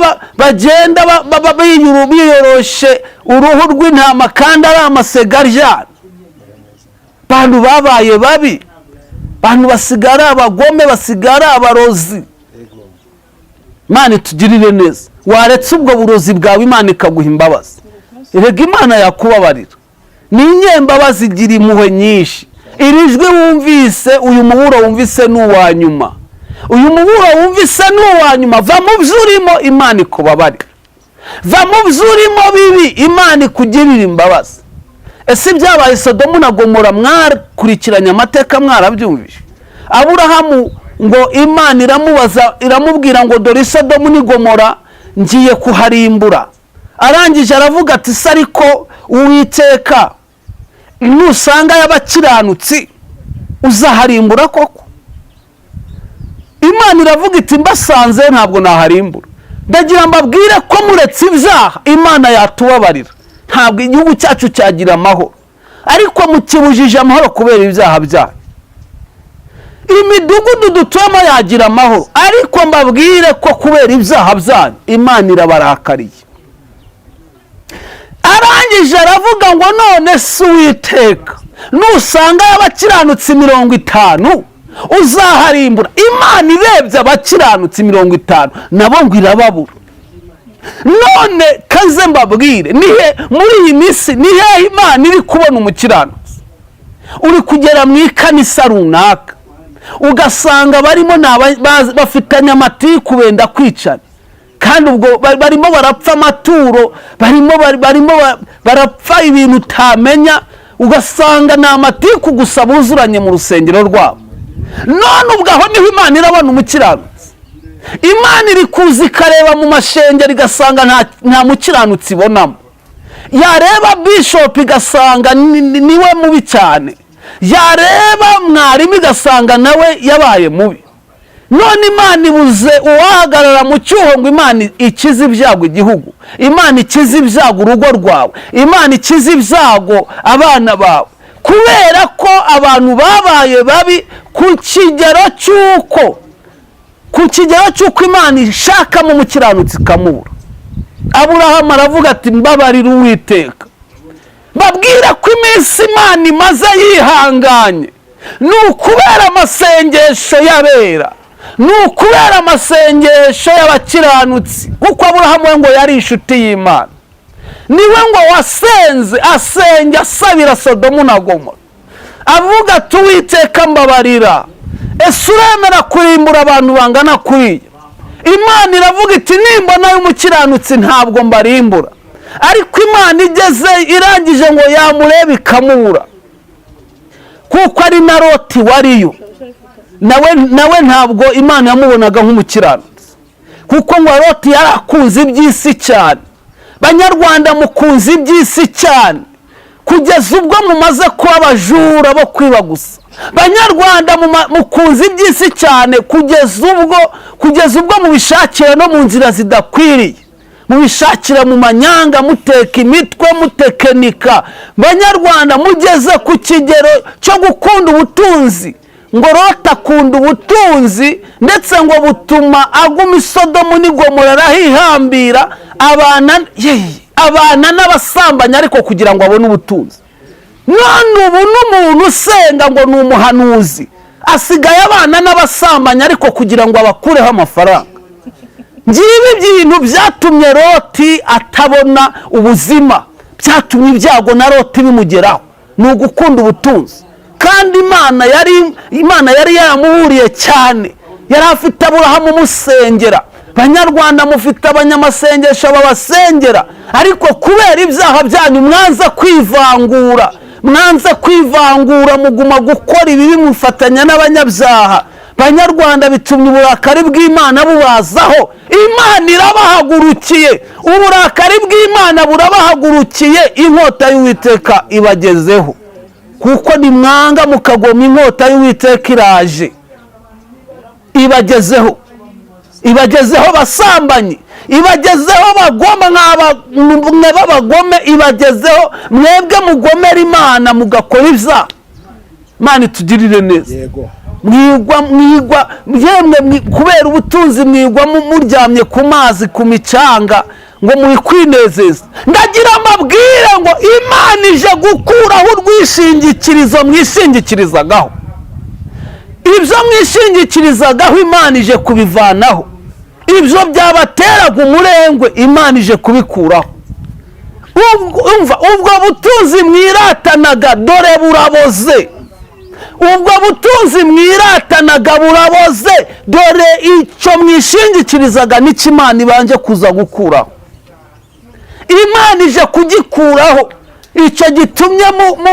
biyoroshe uruhu rw'intama kandi ari amasega aryana. Abantu babaye babi, abantu basigara abagome, basigara abarozi. Imana itugirire neza. Waretse ubwo burozi bwawe, Imana ikaguha imbabazi. Erega Imana yakubabarira, ni inyembabazi, igira impuhwe nyinshi. Iri jwi wumvise, uyu muburo wumvise ni uwa nyuma, uyu muburo wumvise ni uwa nyuma. Va mu byo urimo, Imana ikubabarira. Va mu byo urimo bibi, Imana ikugirira imbabazi. Ese ibyabaye Sodomu na Gomora mwakurikiranye amateka, mwarabyumvise? Aburahamu ngo Imana iramubaza, iramubwira ngo dore Sodomu ni Gomora ngiye kuharimbura. Arangije aravuga ati se ariko Uwiteka, nusanga y'abakiranutsi uzaharimbura koko? Imana iravuga iti mbasanze ntabwo naharimbura. Ndagira mbabwire ko muretse ibyaha Imana yatubabarira, ntabwo igihugu cyacu cyagira amahoro, ariko mukibujije amahoro kubera ibyaha byanyu. Imidugudu dutuyemo yagira amahoro, ariko mbabwire ko kubera ibyaha byanyu Imana irabarakariye. Arangije aravuga ngo: "None si Uwiteka, nusanga y'abakiranutsi 50 uzaharimbura?" Imana irebye abakiranutsi 50 nabo ngo irababura. None kaze mbabwire, nihe muri iyi minsi, ni hehe Imana iri kubona umukiranutsi? Uri kugera mu ikanisa runaka ugasanga barimo ni bafitanye amatiku, benda kwicana, kandi ubwo barimo barapfa amaturo, barimo barapfa ibintu utamenya, ugasanga ni amatiku gusa buzuranye mu rusengero rwabo. None ubwo aho niho Imana irabona umukiranutsi? Imana iri kuza ikareba mu mashengero igasanga nta mukiranutsi ibonamo. Yareba bishopu igasanga niwe mubi cyane, yareba mwarimu igasanga nawe yabaye mubi. None Imana ibuze uwahagarara mu cyuho ngo Imana ikize ibyago igihugu, Imana ikize ibyago urugo rwawe, Imana ikize ibyago abana bawe, kubera ko abantu babaye babi ku kigero cy'uko Imana ishakamo umukiranutsi ikamubura. Aburahamu aravuga ati: "Mbabarira, Uwiteka." Babwira ko iminsi Imana imaze yihanganye ni ukubera amasengesho y'abera, ni ukubera amasengesho y'abakiranutsi, kuko Aburahamu we ngo yari inshuti y'Imana. Niwe ngo wasenze, asenga asabira Sodomu na Gomora, avuga ati: "Uwiteka, mbabarira, ese uremera kurimbura abantu bangana kuriya?" Imana iravuga iti: "Nimbona y'umukiranutsi ntabwo mbarimbura." Ariko Imana igeze irangije ngo yamureba ikamubura, kuko ari na Loti wariyo nawe ntabwo Imana yamubonaga nk'umukiranutsi, kuko ngo Loti yari akunze iby'isi cyane. Banyarwanda, mukunze iby'isi cyane kugeza ubwo mumaze kuba abajura bo kwiba gusa. Banyarwanda, mukunze iby'isi cyane kugeza ubwo mubishakira no mu nzira zidakwiriye, mubishakira mu manyanga, muteka imitwe, mutekinika. Banyarwanda, mugeze ku kigero cyo gukunda ubutunzi. Ngo Loti akunda ubutunzi, ndetse ngo butuma aguma i Sodomu n'i Gomora, arahihambira, abana yeee, abana n'abasambanyi, ariko kugira ngo abone ubutunzi. None ubu n'umuntu usenga ngo ni umuhanuzi asigaye abana n'abasambanyi, ariko kugira ngo abakureho amafaranga. Ngibi ibintu byatumye Loti atabona ubuzima, byatumye ibyago na Loti bimugeraho, ni ugukunda ubutunzi. Kandi Imana yari yaramuburiye cyane, yari afite Aburahamu umusengera. Banyarwanda, mufite abanyamasengesho babasengera, ariko kubera ibyaha byanyu mwanze kwivangura, mwanze kwivangura, muguma gukora ibibi, mufatanya n'abanyabyaha. Banyarwanda, bitumye uburakari bw'Imana bubazaho. Imana irabahagurukiye, uburakari bw'Imana burabahagurukiye, inkota y'Uwiteka ibagezeho, kuko nimwanga mukagoma, inkota y'Uwiteka iraje ibagezeho. Ibagezeho basambanyi, ibagezeho bagoma, mwe b'abagome, ibagezeho mwebwe mugomera Imana mugakora ibyaha. Imana itugirire neza. Yego. Mwigwa, mwigwa yemwe, kubera ubutunzi mwigwa muryamye ku mazi, ku micanga, ngo muri kwinezeza. Ndagira amabwire ngo Imana ije gukuraho urwishingikirizo mwishingikirizagaho. Ibyo mwishingikirizagaho Imana ije kubivanaho. Ibyo byabateraga umurengwe Imana ije kubikuraho. Umva, ubwo butunzi mwiratanaga dore buraboze, ubwo butunzi mwiratanaga buraboze. Dore icyo mwishingikirizaga nicyo Imana ibanje kuza gukuraho. Imana ije kugikuraho, icyo gitumye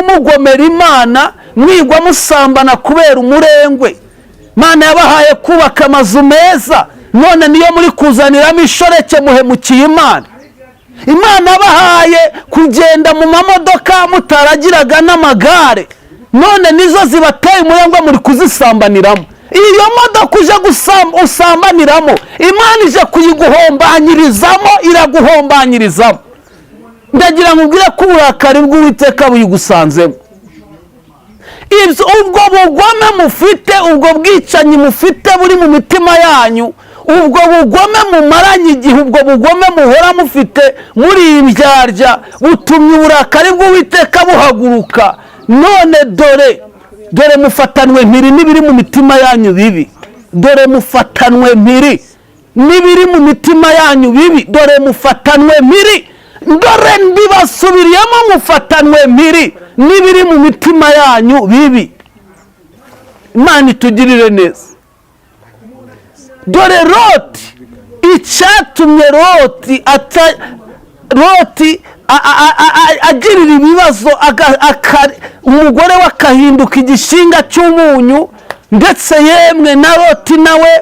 mugomera Imana, mwigwa musambana kubera umurengwe. Imana yabahaye kubaka amazu meza, none niyo muri kuzaniramo inshoreke, muhemukiye Imana. Imana yabahaye kugenda mu mamodoka mutaragiraga n'amagare, none nizo zibateye umurengwe, muri kuzisambaniramo. Iyo modoka uje usambaniramo, Imana ije kuyiguhombanyirizamo, iraguhombanyirizamo. Ndagira ngo ubwire ko uburakari bw'Uwiteka buyigusanzemo. Ibyo, ubwo bugome mufite, ubwo bwicanyi mufite buri mu mitima yanyu, Ubwo bugome mumaranye igihe, ubwo bugome muhora mufite muri imbyarya, butumye uburakari bw'Uwiteka buhaguruka. None dore, dore mufatanwe mpiri n'ibiri mu mitima yanyu bibi. Dore mufatanwe mpiri n'ibiri mu mitima yanyu bibi. Dore mufatanwe mpiri, dore mbibasubiriyemo, mufatanwe mpiri n'ibiri mu mitima yanyu bibi. Imana itugirire neza. Dore Loti, icyatumye Loti ata Loti agirira ibibazo, umugore we akahinduka igishinga cy'umunyu, ndetse yemwe na Loti nawe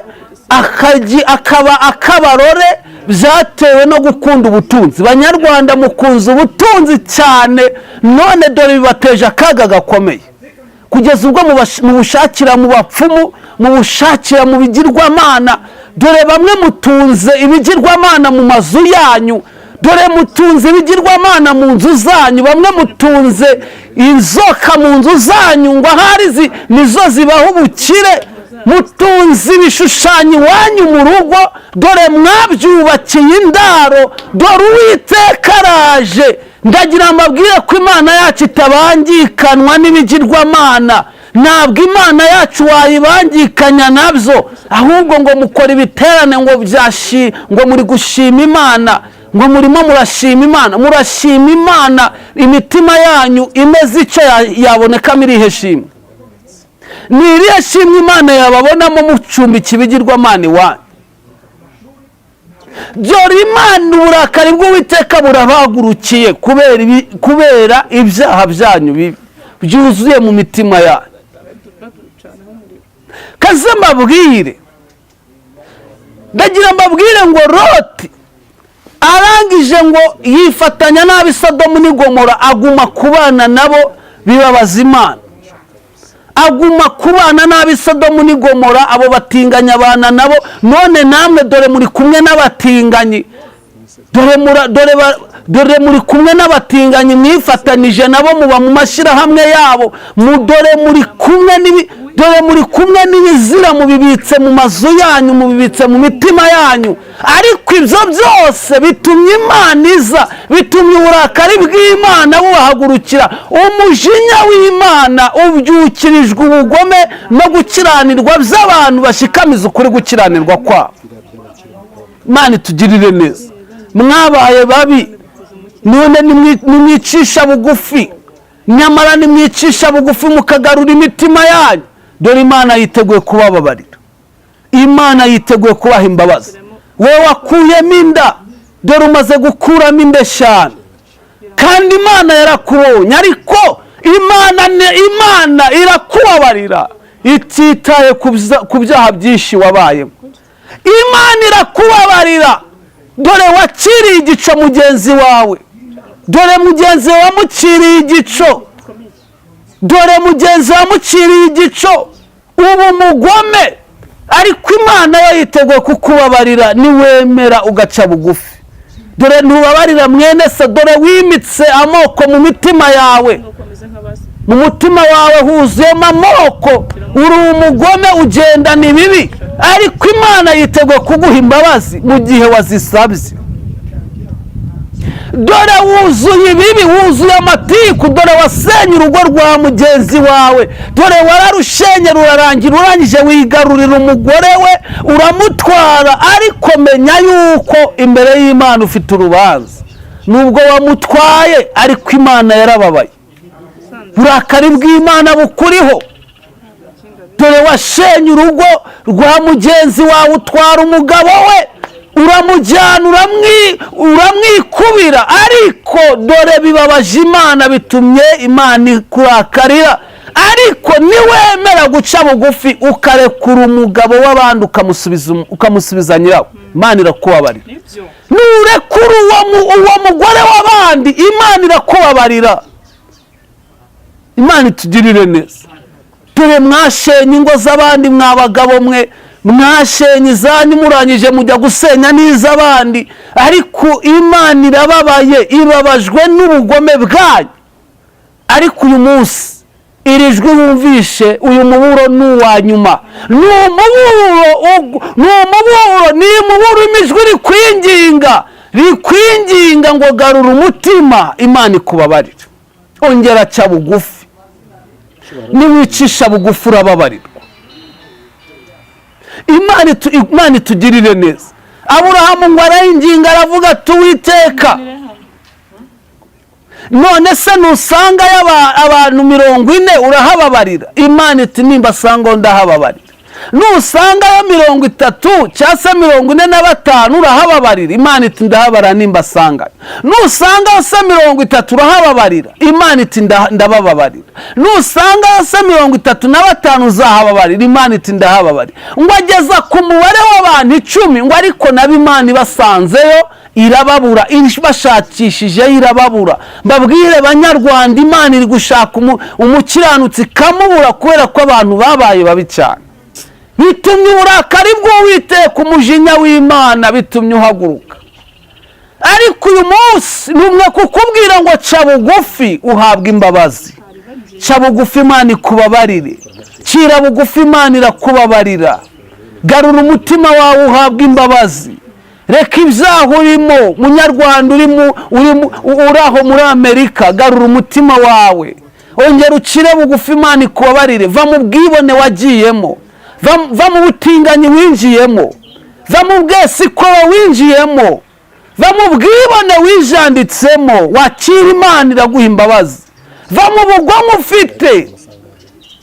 akaba akabarore, byatewe no gukunda ubutunzi. Banyarwanda, mukunze ubutunzi cyane, none dore bibateje akaga gakomeye, kugeza ubwo mubushakira mu bapfumu, mubushakira mu bigirwamana. Dore bamwe mutunze ibigirwamana mu mazu yanyu, dore mutunze ibigirwamana mu nzu zanyu, bamwe mutunze inzoka mu nzu zanyu ngo ahari nizo zibaha ubukire, mutunze ibishushanyo iwanyu mu rugo, dore mwabyubakiye indaro. Dore Uwiteka araje. Ndagira mbabwire ko Imana yacu itabangikanwa n'ibigirwamana. Ntabwo Imana yacu wayibangikanya nabyo, ahubwo ngo mukora ibiterane ngo byashi, ngo muri gushima Imana, ngo murimo murashima Imana, murashima Imana imitima yanyu imeze icyo yabonekamo irihe shimwe? Ni irihe shimwe Imana yababonamo mucumbika ibigirwamana iwanyu? Dore Imana, uburakari bw'Uwiteka burabahagurukiye kubera ibyaha byanyu bibi byuzuye mu mitima yanyu. Kaze mbabwire, ndagira mbabwire ngo Loti arangije ngo yifatanya n'ab'i Sodomu n'i Gomora, aguma kubana nabo, bibabaza Imana. Aguma kubana n'ab'i Sodomu n'i Gomora, abo batinganya abana nabo. None namwe dore muri kumwe n'abatinganyi, dore muri kumwe n'abatinganyi, mwifatanije nabo, muba mu mashyirahamwe yabo, dore muri kumwe n'ibi, dore muri kumwe n'ibizira, mubibitse mu mazu yanyu, mubibitse mu mitima yanyu. Ariko ibyo byose bitumye Imana iza, bitumye uburakari bw'Imana bubahagurukira. Umujinya w'Imana ubyukirijwe ubugome no gukiranirwa by'abantu bashikamiza ukuri gukiranirwa kwabo. Imana itugirire neza. Mwabaye babi, none nimwicisha bugufi, nyamara nimwicisha bugufi mukagarura imitima yanyu, dore Imana yiteguye kubababarira, Imana yiteguye kubaha imbabazi. Wowe wakuyemo inda, dore umaze gukuramo inda 5, kandi Imana yarakubonye, ariko Imana irakubabarira ititaye ku byaha byinshi wabayemo. Imana irakubabarira. Dore wakiriye igico mugenzi wawe, dore mugenzi wawe wamuciriye igico, dore mugenzi wamuciriye igico, ubu mugome, ariko Imana yo yiteguye kukubabarira niwemera ugaca bugufi. Dore ntubabarira mwene se, dore wimitse amoko mu mitima yawe, mu mutima wawe huzuyemo amoko, uri umugome, ugendana ibibi, ariko Imana yiteguye kuguha imbabazi mu gihe wazisabye. Dore wuzuye ibibi, wuzuye amatiku, dore wasenye urugo rwa mugenzi wawe, dore wararushenye rurarangira, urangije wigarurira umugore we uramutwara. Ariko menya yuko imbere y'Imana ufite urubanza, nubwo wamutwaye, ariko Imana yarababaye, uburakari bw'Imana bukuriho. Dore washenye urugo rwa mugenzi wawe, utwara umugabo we, uramujyana, uramwikubira, ariko dore bibabaje Imana, bitumye Imana ikurakarira. Ariko niwemera guca bugufi ukarekura umugabo w'abandi, ukamusubiza nyirawo, Imana irakubabarira. Nurekura uwo mugore w'abandi, Imana irakubabarira. Imana itugirire neza. Dore mwashenye ingo z'abandi, mwa bagabo mwe, mwashenye izanyu, murangije mujya gusenya n'iz'abandi, ariko Imana irababaye, ibabajwe n'ubugome bwanyu. Ariko uyu munsi Iri jwi wumvishe, uyu muburo ni uwa nyuma, ni umuburo, ni umuburo, ni umuburo. Ijwi rikwinginga, rikwinginga ngo garura umutima, Imana ikubabarira. Ongera ca bugufi, niwicisha bugufi urababarirwa. Imana itugirire neza. Aburahamu ngo arayinginga, aravuga ati: "Uwiteka, none se nusanga abantu 40 urahababarira?" Imana iti: "Nimba asanga ndahababarira. Nusangayo 30 cyangwa se 45 urahababarira?" Imana iti: "Ndahabara nimba asangayo." "Nusangayo se 30 urahababarira?" Imana iti: "Ndabababarira." "Nusangayo se 35 uzahababarira?" Imana iti: "Ndahababarira." Ngo ageza ku mubare w'abantu 10, ngo ariko nabo Imana ibasanzeyo irababura, ibashakishije irababura. Mbabwire Banyarwanda, Imana iri gushaka umukiranutsi ikamubura, kubera ko abantu babaye babi cyane. Bitumye uburakari bw'Uwiteka, umujinya w'Imana bitumye uhaguruka. Ariko uyu munsi ni umwe kukubwira ngo ca bugufi uhabwe imbabazi, ca bugufi Imana ikubabarire, cira bugufi Imana irakubabarira. Garura umutima wawe uhabwe imbabazi. Reka ibyaha urimo, Munyarwanda uri aho muri Amerika, garura umutima wawe, ongera ucire bugufi Imana ikubabarire. Va mu bwibone wagiyemo, va mu butinganyi winjiyemo, va mu bwesikoro winjiyemo, va mu bwibone wijanditsemo, wakira Imana iraguha imbabazi. Va mu bugome ufite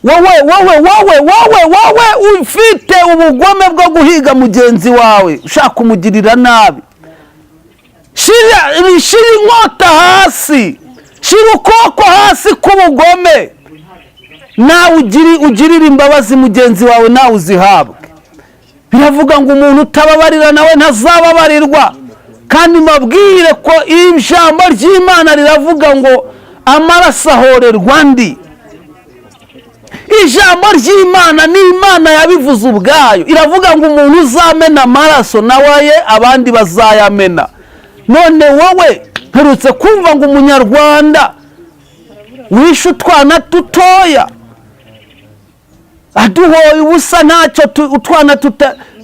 wowe, wowe, wowe, wowe, wowe ufite ubugome bwo guhiga mugenzi wawe, ushaka kumugirira nabi. Shira inkota hasi, shira ukuboko hasi k'ubugome, nawe ugirire imbabazi mugenzi wawe, nawe uzihabwe. Biravuga ngo umuntu utababarira nawe ntazababarirwa. Kandi mbabwire ko ijambo ry'Imana riravuga ngo amaraso ahorerwa andi. Ijambo ry'Imana ni Imana yabivuze ubwayo, iravuga ngo umuntu uzamena amaraso nawe aye abandi bazayamena. None wowe, mperutse kumva ngo Umunyarwanda wishe utwana dutoya aduhoye ubusa, ntacyo utwana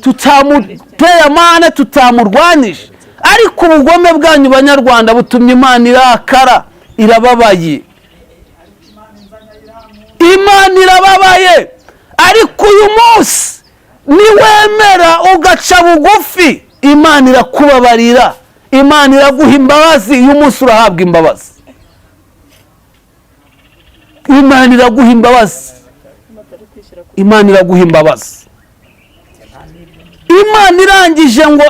tutamuteye amahane, tutamurwanyije. Ariko ubugome bwanyu Banyarwanda butumye Imana irakara, irababaye, Imana irababaye. Ariko uyu munsi niwemera ugaca bugufi, Imana irakubabarira, Imana iraguha imbabazi. Uyu munsi urahabwa imbabazi, Imana iraguha imbabazi, Imana iraguha imbabazi. Imana irangije ngo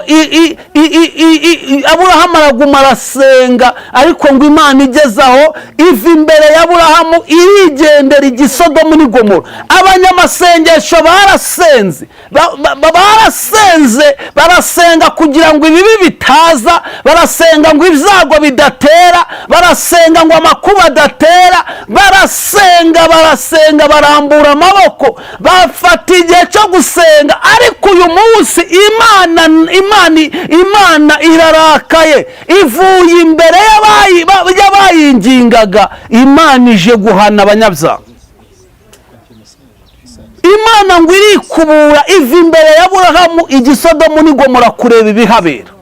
Aburahamu araguma arasenga, ariko ngo Imana igeze aho iva imbere y'Aburahamu irigendera igisodomu n'Igomora. Abanyamasengesho barasenze, barasenze, barasenga kugira ngo ibibi bitaza, barasenga ngo ibyago bidatera, barasenga ngo amakuba adatera, barasenga, barasenga, barambura amaboko, bafata igihe cyo gusenga. Ariko uyu munsi Imana irarakaye, ivuye imbere y'abayingingaga. Imana ije guhana abanyabyaha. Imana ngo irikubura, iva imbere y'Aburahamu igisodomu n'Igomora kureba ibihabera.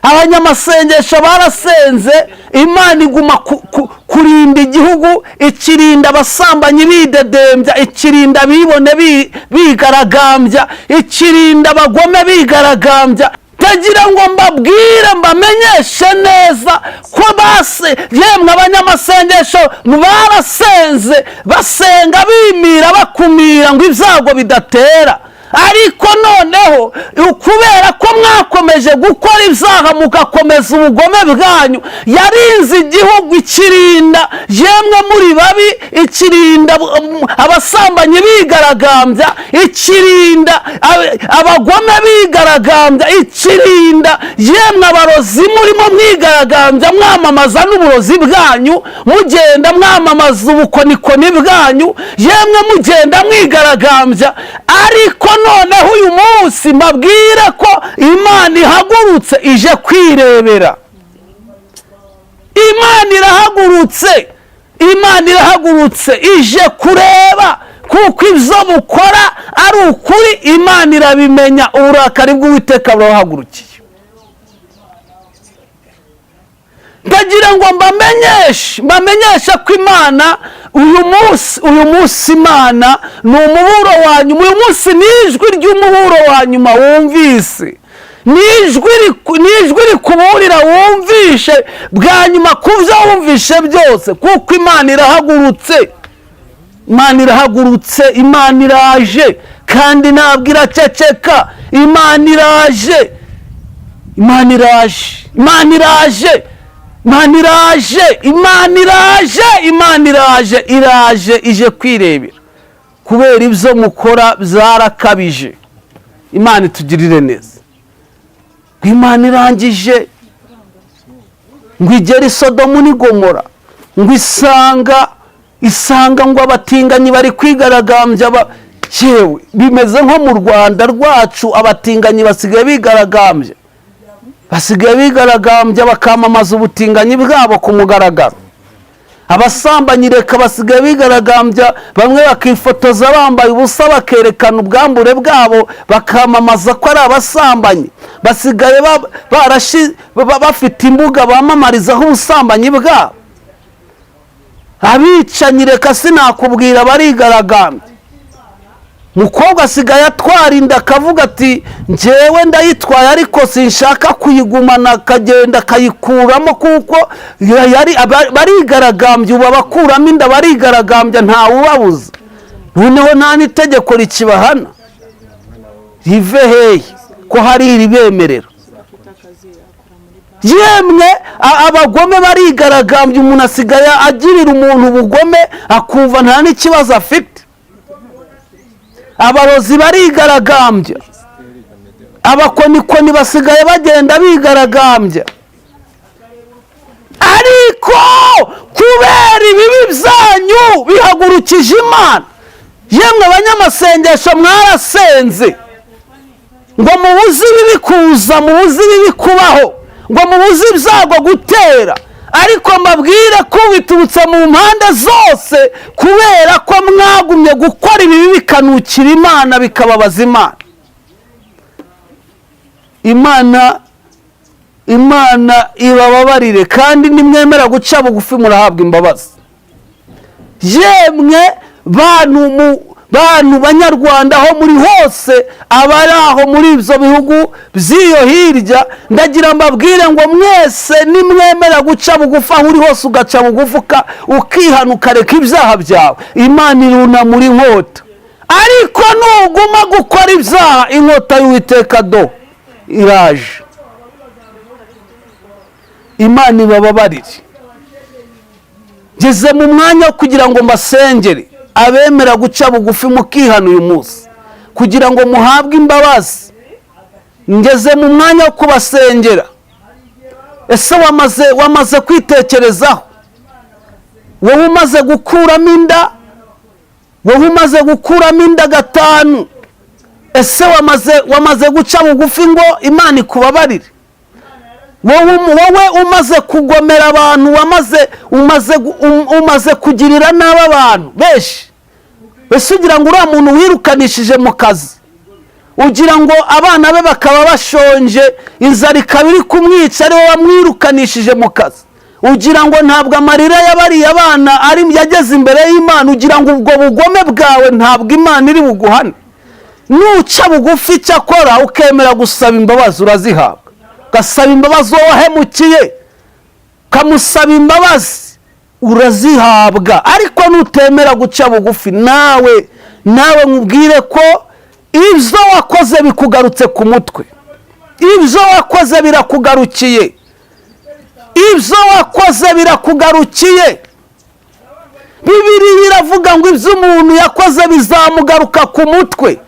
Abanyamasengesho barasenze, Imana iguma kurinda igihugu, ikirinda abasambanyi bidedembya, ikirinda abibone bigaragambya, ikirinda abagome bigaragambya. Tagira ngo mbabwire, mbamenyeshe neza ko base yemwe abanyamasengesho barasenze, basenga bimira bakumira ngo ibyago bidatera. Ariko noneho kubera ko mwakomeje gukora ibyaha, mugakomeza ubugome bwanyu, yarinze igihugu, ikirinda yemwe muri babi, ikirinda abasambanyi bigaragambya, ikirinda abagome bigaragambya, ikirinda yemwe abarozi murimo mwigaragambya, mwamamaza n'uburozi bwanyu, mugenda mwamamaza ubukonikoni bwanyu, yemwe mugenda mwigaragambya. Ariko noneho uyu munsi mbabwire ko Imana ihagurutse ije kwirebera. Imana irahagurutse. Imana irahagurutse ije kureba, kuko ibyo mukora ari ukuri. Imana irabimenya, uburakari bw'Uwiteka burabahagurukiye. Ndagira ngo mbamenyeshe ko Imana uyu munsi Imana ni umuburo wa nyuma. Uyu munsi ni ijwi ry'umuburo wa nyuma wumvise, ni ijwi rikuburira wumvishe bwa nyuma ku byo wumvishe byose, kuko Imana irahagurutse. Imana irahagurutse, Imana iraje, kandi ntabwo iraceceka. Imana iraje, Imana iraje, Imana iraje, Imana iraje, Imana iraje, Imana iraje, iraje ije kwirebera, kubera ibyo mukora byarakabije. Imana itugirire neza. Imana irangije ngo igere i Sodomu n'i Gomora, ngo isanga ngo abatinganyi bari kwigaragambya. Yewe bimeze nko mu Rwanda rwacu, abatinganyi basigaye bigaragambya, basigaye bigaragambya bakamamaza ubutinganyi bwabo ku mugaragaro. Abasambanyi reka basigaye bigaragambya, bamwe bakifotoza bambaye ubusa, bakerekana ubwambure bwabo, bakamamaza ko ari abasambanyi. Basigaye bafite imbuga bamamarizaho ubusambanyi bwabo. Abicanyi reka sinakubwira, barigaragambya. Mukobwa asigaye atwara inda akavuga ati njyewe ndayitwaye ariko sinshaka kuyigumana, akagenda akayikuramo, kuko barigaragambya. Ubu abakuramo inda barigaragambya, ntawubabuza. Noneho nta n'itegeko rikibahana, rive hehe ko hari iribemerera. Yemwe abagome barigaragambya, umuntu asigaye agirira umuntu ubugome akumva nta n'ikibazo afite. Abarozi barigaragambya, abakonikoni basigaye bagenda bigaragambya. Ariko kubera ibibi byanyu bihagurukije Imana. Yemwe abanyamasengesho mwarasenze ngo mubuze ibibi kuza, mubuze ibibi kubaho, ngo mubuze ibyago gutera, ariko mbabwire ko biturutse mu mpande zose, kubera ko mwagumye gukora ibibi bikanukira Imana, bikababaza Imana. Imana ibababarire, kandi nimwemera guca bugufi murahabwa imbabazi. Yemwe bantu banyarwanda aho muri hose, abari aho muri ibyo bihugu by'iyo hirya, ndagira mbabwire ngo mwese nimwemera guca bugufi, aho uri hose ugaca bugufi, ukihana ukareka ibyaha byawe, Imana irunamura inkota. Ariko nuguma gukora ibyaha, inkota y'Uwiteka do iraje. Imana ibababarire. Ngeze mu mwanya wo kugira ngo mbasengere abemera guca bugufi mukihana uyu munsi, kugira ngo muhabwe imbabazi. Ngeze mu mwanya wo kubasengera. Ese wamaze kwitekerezaho? Wowe umaze gukuramo inda, wowe umaze gukuramo inda 5, ese wamaze guca bugufi ngo Imana ikubabarire? Wowe umaze kugomera abantu, umaze kugirira nabi abantu benshi, ese ugira ngo uriya muntu wirukanishije mu kazi, ugira ngo abana be bakaba bashonje, inzara ikaba iri kumwica, ari we wamwirukanishije mu kazi, ugira ngo ntabwo amarira y'abariya bana ari yageze imbere y'Imana, ugira ngo ubwo bugome bwawe ntabwo Imana iri buguhane? Nuca bugufi icyakora ukemera gusaba imbabazi, urazihabwa. Ugasaba imbabazi uwo wahemukiye, ukamusaba imbabazi, urazihabwa. Ariko nutemera guca bugufi, nawe nkubwire ko ibyo wakoze bikugarutse ku mutwe, ibyo wakoze birakugarukiye, ibyo wakoze birakugarukiye. Bibiliya iravuga ngo ibyo umuntu yakoze bizamugaruka ku mutwe.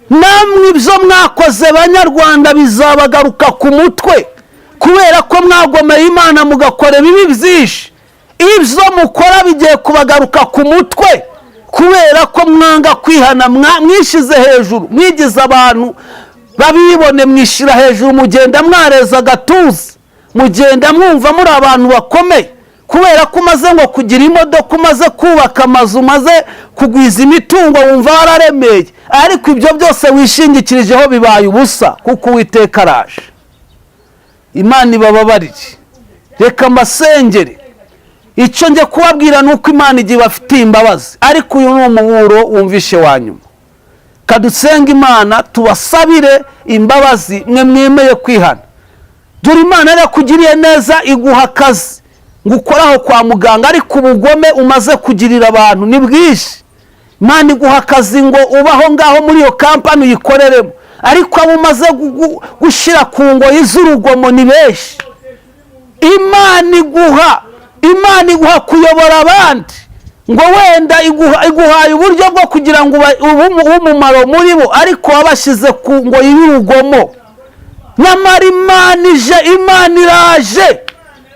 Namwe ibyo mwakoze banyarwanda bizabagaruka ku mutwe, kubera ko mwagomeye Imana mugakora ibibi byinshi. Ibyo mukora bigiye kubagaruka ku mutwe, kubera ko mwanga kwihana, mwishize hejuru, mwigize abantu babibone, mwishira hejuru, mugenda mwareza agatuza, mugenda mwumva muri abantu bakomeye. Kubera ko umaze ngo kugira imodoka, umaze kubaka amazu, umaze kugwiza imitungo, wumva wararemeye. Ariko ibyo byose wishingikirijeho bibaye ubusa, kuko Uwiteka araje. Imana ibababarire. Reka mbasengere. Icyo njye kubabwira ni uko Imana igihe ibafitiye imbabazi, ariko uyu ni umuburo wumvishe wa nyuma. Kadusenga Imana tubasabire imbabazi, mwe mwemeye kwihana. Dore Imana yarakugiriye neza, iguha akazi ngo ukoraho kwa muganga, ariko ubugome umaze kugirira abantu ni bwinshi. Imana iguha akazi ngo ubaho ngaho muri iyo kampani uyikoreremo, ariko abo umaze gushyira ku ngoyi z'urugomo ni benshi. Imana iguha kuyobora abandi, ngo wenda iguhaye uburyo bwo kugira ngo ube umumaro muri bo, ariko wabashyize ku ngoyi y'urugomo. Nyamara Imana ije, Imana iraje.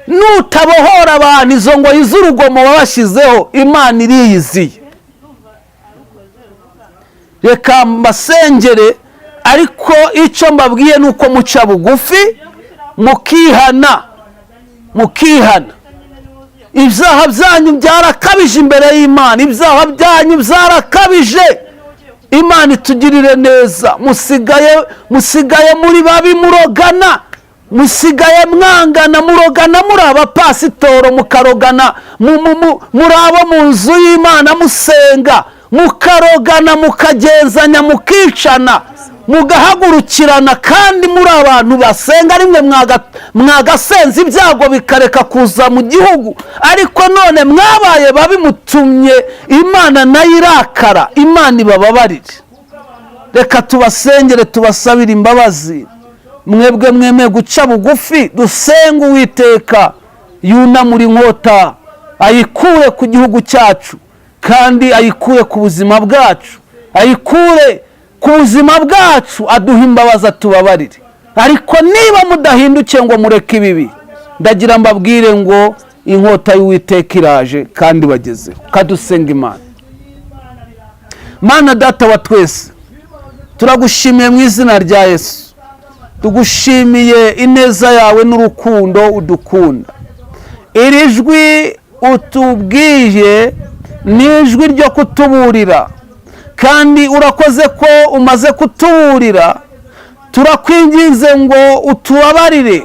Nutabohora abantu izo ngoyi z'urugomo wabashyizeho, Imana iriyiziye. Reka mbasengere, ariko icyo mbabwiye ni uko muca bugufi mukihana, mukihana. Ibyaha byanyu byarakabije imbere y'Imana, ibyaha byanyu byarakabije. Imana itugirire neza. Musigaye muri babi, murogana, musigaye mwangana, murogana muri abapasitoro, mukarogana muri abo mu nzu y'Imana musenga, mukarogana, mukagenzanya, mukicana, mugahagurukirana, kandi muri abantu basenga. Rimwe mwagasenza ibyago bikareka kuza mu gihugu, ariko none mwabaye babi, mutumye Imana nayo irakara. Imana ibababarire. Reka tubasengere, tubasabire imbabazi. Mwebwe mwemeye guca bugufi, dusenge Uwiteka yunamura inkota, ayikure ku gihugu cyacu, kandi ayikure ku buzima bwacu, ayikure ku buzima bwacu, aduhe imbabazi, atubabarire. Ariko niba mudahindukiye ngo mureke ibibi, ndagira mbabwire ngo inkota y'Uwiteka iraje kandi bagezeho. Kadusenga Imana. Mana Data wa twese, turagushimiye mu izina rya Yesu. Tugushimiye ineza yawe n'urukundo udukunda. Iri jwi utubwiye ni ijwi ryo kutuburira, kandi urakoze ko umaze kutuburira. Turakwinginze ngo utubabarire.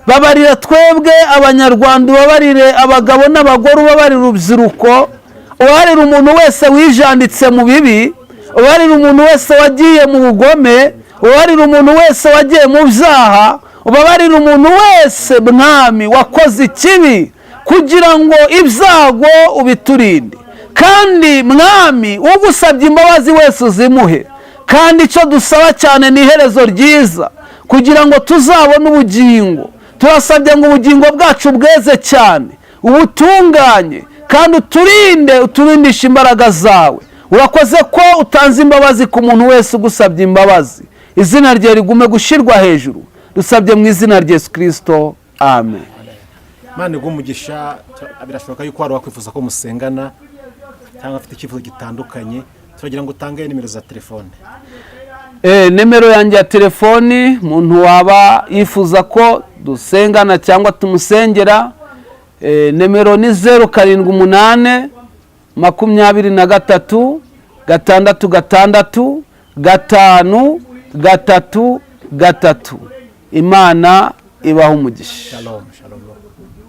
Babarira twebwe Abanyarwanda, ubabarire abagabo n'abagore, ubabarire urubyiruko, ubabarire umuntu wese wijanditse mu bibi, ubabarire umuntu wese wagiye mu bugome, ubabarire umuntu wese wagiye mu byaha, ubabarire umuntu wese, Mwami, wakoze ikibi, kugira ngo ibyago ubiturinde. Kandi Mwami, ugusabye imbabazi wese uzimuhe. Kandi icyo dusaba cyane ni iherezo ryiza, kugira ngo tuzabone ubugingo. Turasabye ngo ubugingo bwacu bweze cyane, ubutunganye, kandi uturinde, uturindishe imbaraga zawe. Urakoze ko utanze imbabazi ku muntu wese ugusabye imbabazi. Izina rye rigume gushyirwa hejuru. Dusabye mu izina rya Yesu Kirisito, amen. Imana iguhe umugisha. Birashoboka yuko hari uwakwifuza ko musengana cyangwa afite icyifuzo gitandukanye. Turagira ngo utange nimero za telefone. Nimero yanjye ya telefoni, umuntu waba yifuza ko dusengana cyangwa tumusengera, nimero ni 0782366533. Imana ibaha umugisha. Shalom, shalom.